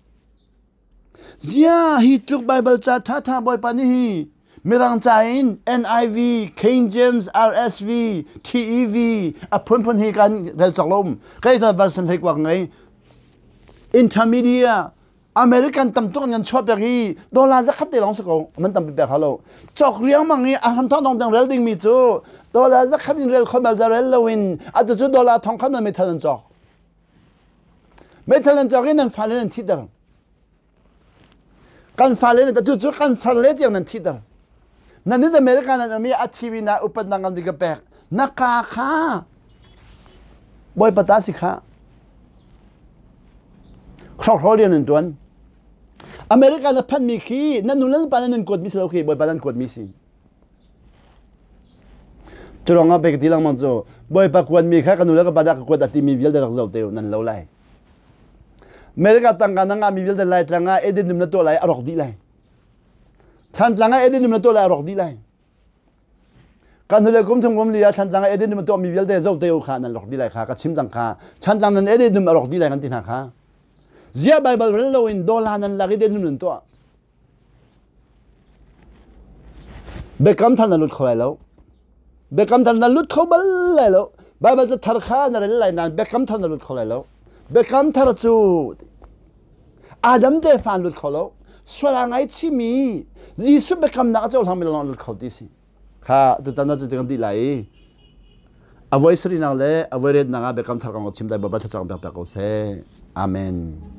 S1: Zia hi tluk Baibal ca ṭhaṭha Bawipa nih hi Mirang ca in NIV, King James, RSV, TEV a phunphun hi kan rel cawk lo um. Kai ta version hlei kuak ngei. Intermedia American tam tuk an kan chuah piak i dollar zakhat te lawng si ko man tampi pek halo cawk riangmang i a hram thong dong dang rel dingmi cu dollar zakhat in rel kho bal za rel loin atu cu dollar thong khat man meithal an cawk meithal an cawk i nan fale nan thiter kan fale nan atu cu kan farle tiang nan thiter nan ni America nan um i a thi na upat na ngan ka pek na ka kha bawipa ta si kha Hrawkhrol rian an ṭuan. America na phanmi khi nan nu le nan pa nan kuatmi si lo khi Bawipa nan kuatmi si. Cu ruangah pei ka ti lengmang cu Bawipa kuatmi kha ka nu le ka pa dah ka kuat a timi vialte rak zoh te u nan lo lai. America tangka na ngahmi vialte Laitlang ah Eden dum na tuah lai a rawk dih lai. Thlantlang ah Eden dum na tuah lai a rawk dih lai. Kan hnulei kum thum kum li ah Thlantlang ah Eden dum a tuahmi vialte zo te u kha nan rawk dih lai kha ka chim cang kha. Thlantlang nan Eden dum a rawk dih lai kan ti hna kha. Ziah Baibal rel loin dollar nan lak i Eden dum nan tuah. Biakam thar na lut kho lai lo. Biakam thar na lut kho bal lai lo. Baibal ca thar kha na rel lai nain biakam thar na lut kho lai lo. Biakam thar cu Adam tefa an lut kho lo. Sual aa ngaichihmi Jesuh biakamnak a cohlangmi lawng an lut kho ti si. Kha tutan ah cu kan dih lai i a voi sarihnak le a voi retnak ah biakam thar kong chim dai Bawipa thlacam pek pek ko seh. Amen.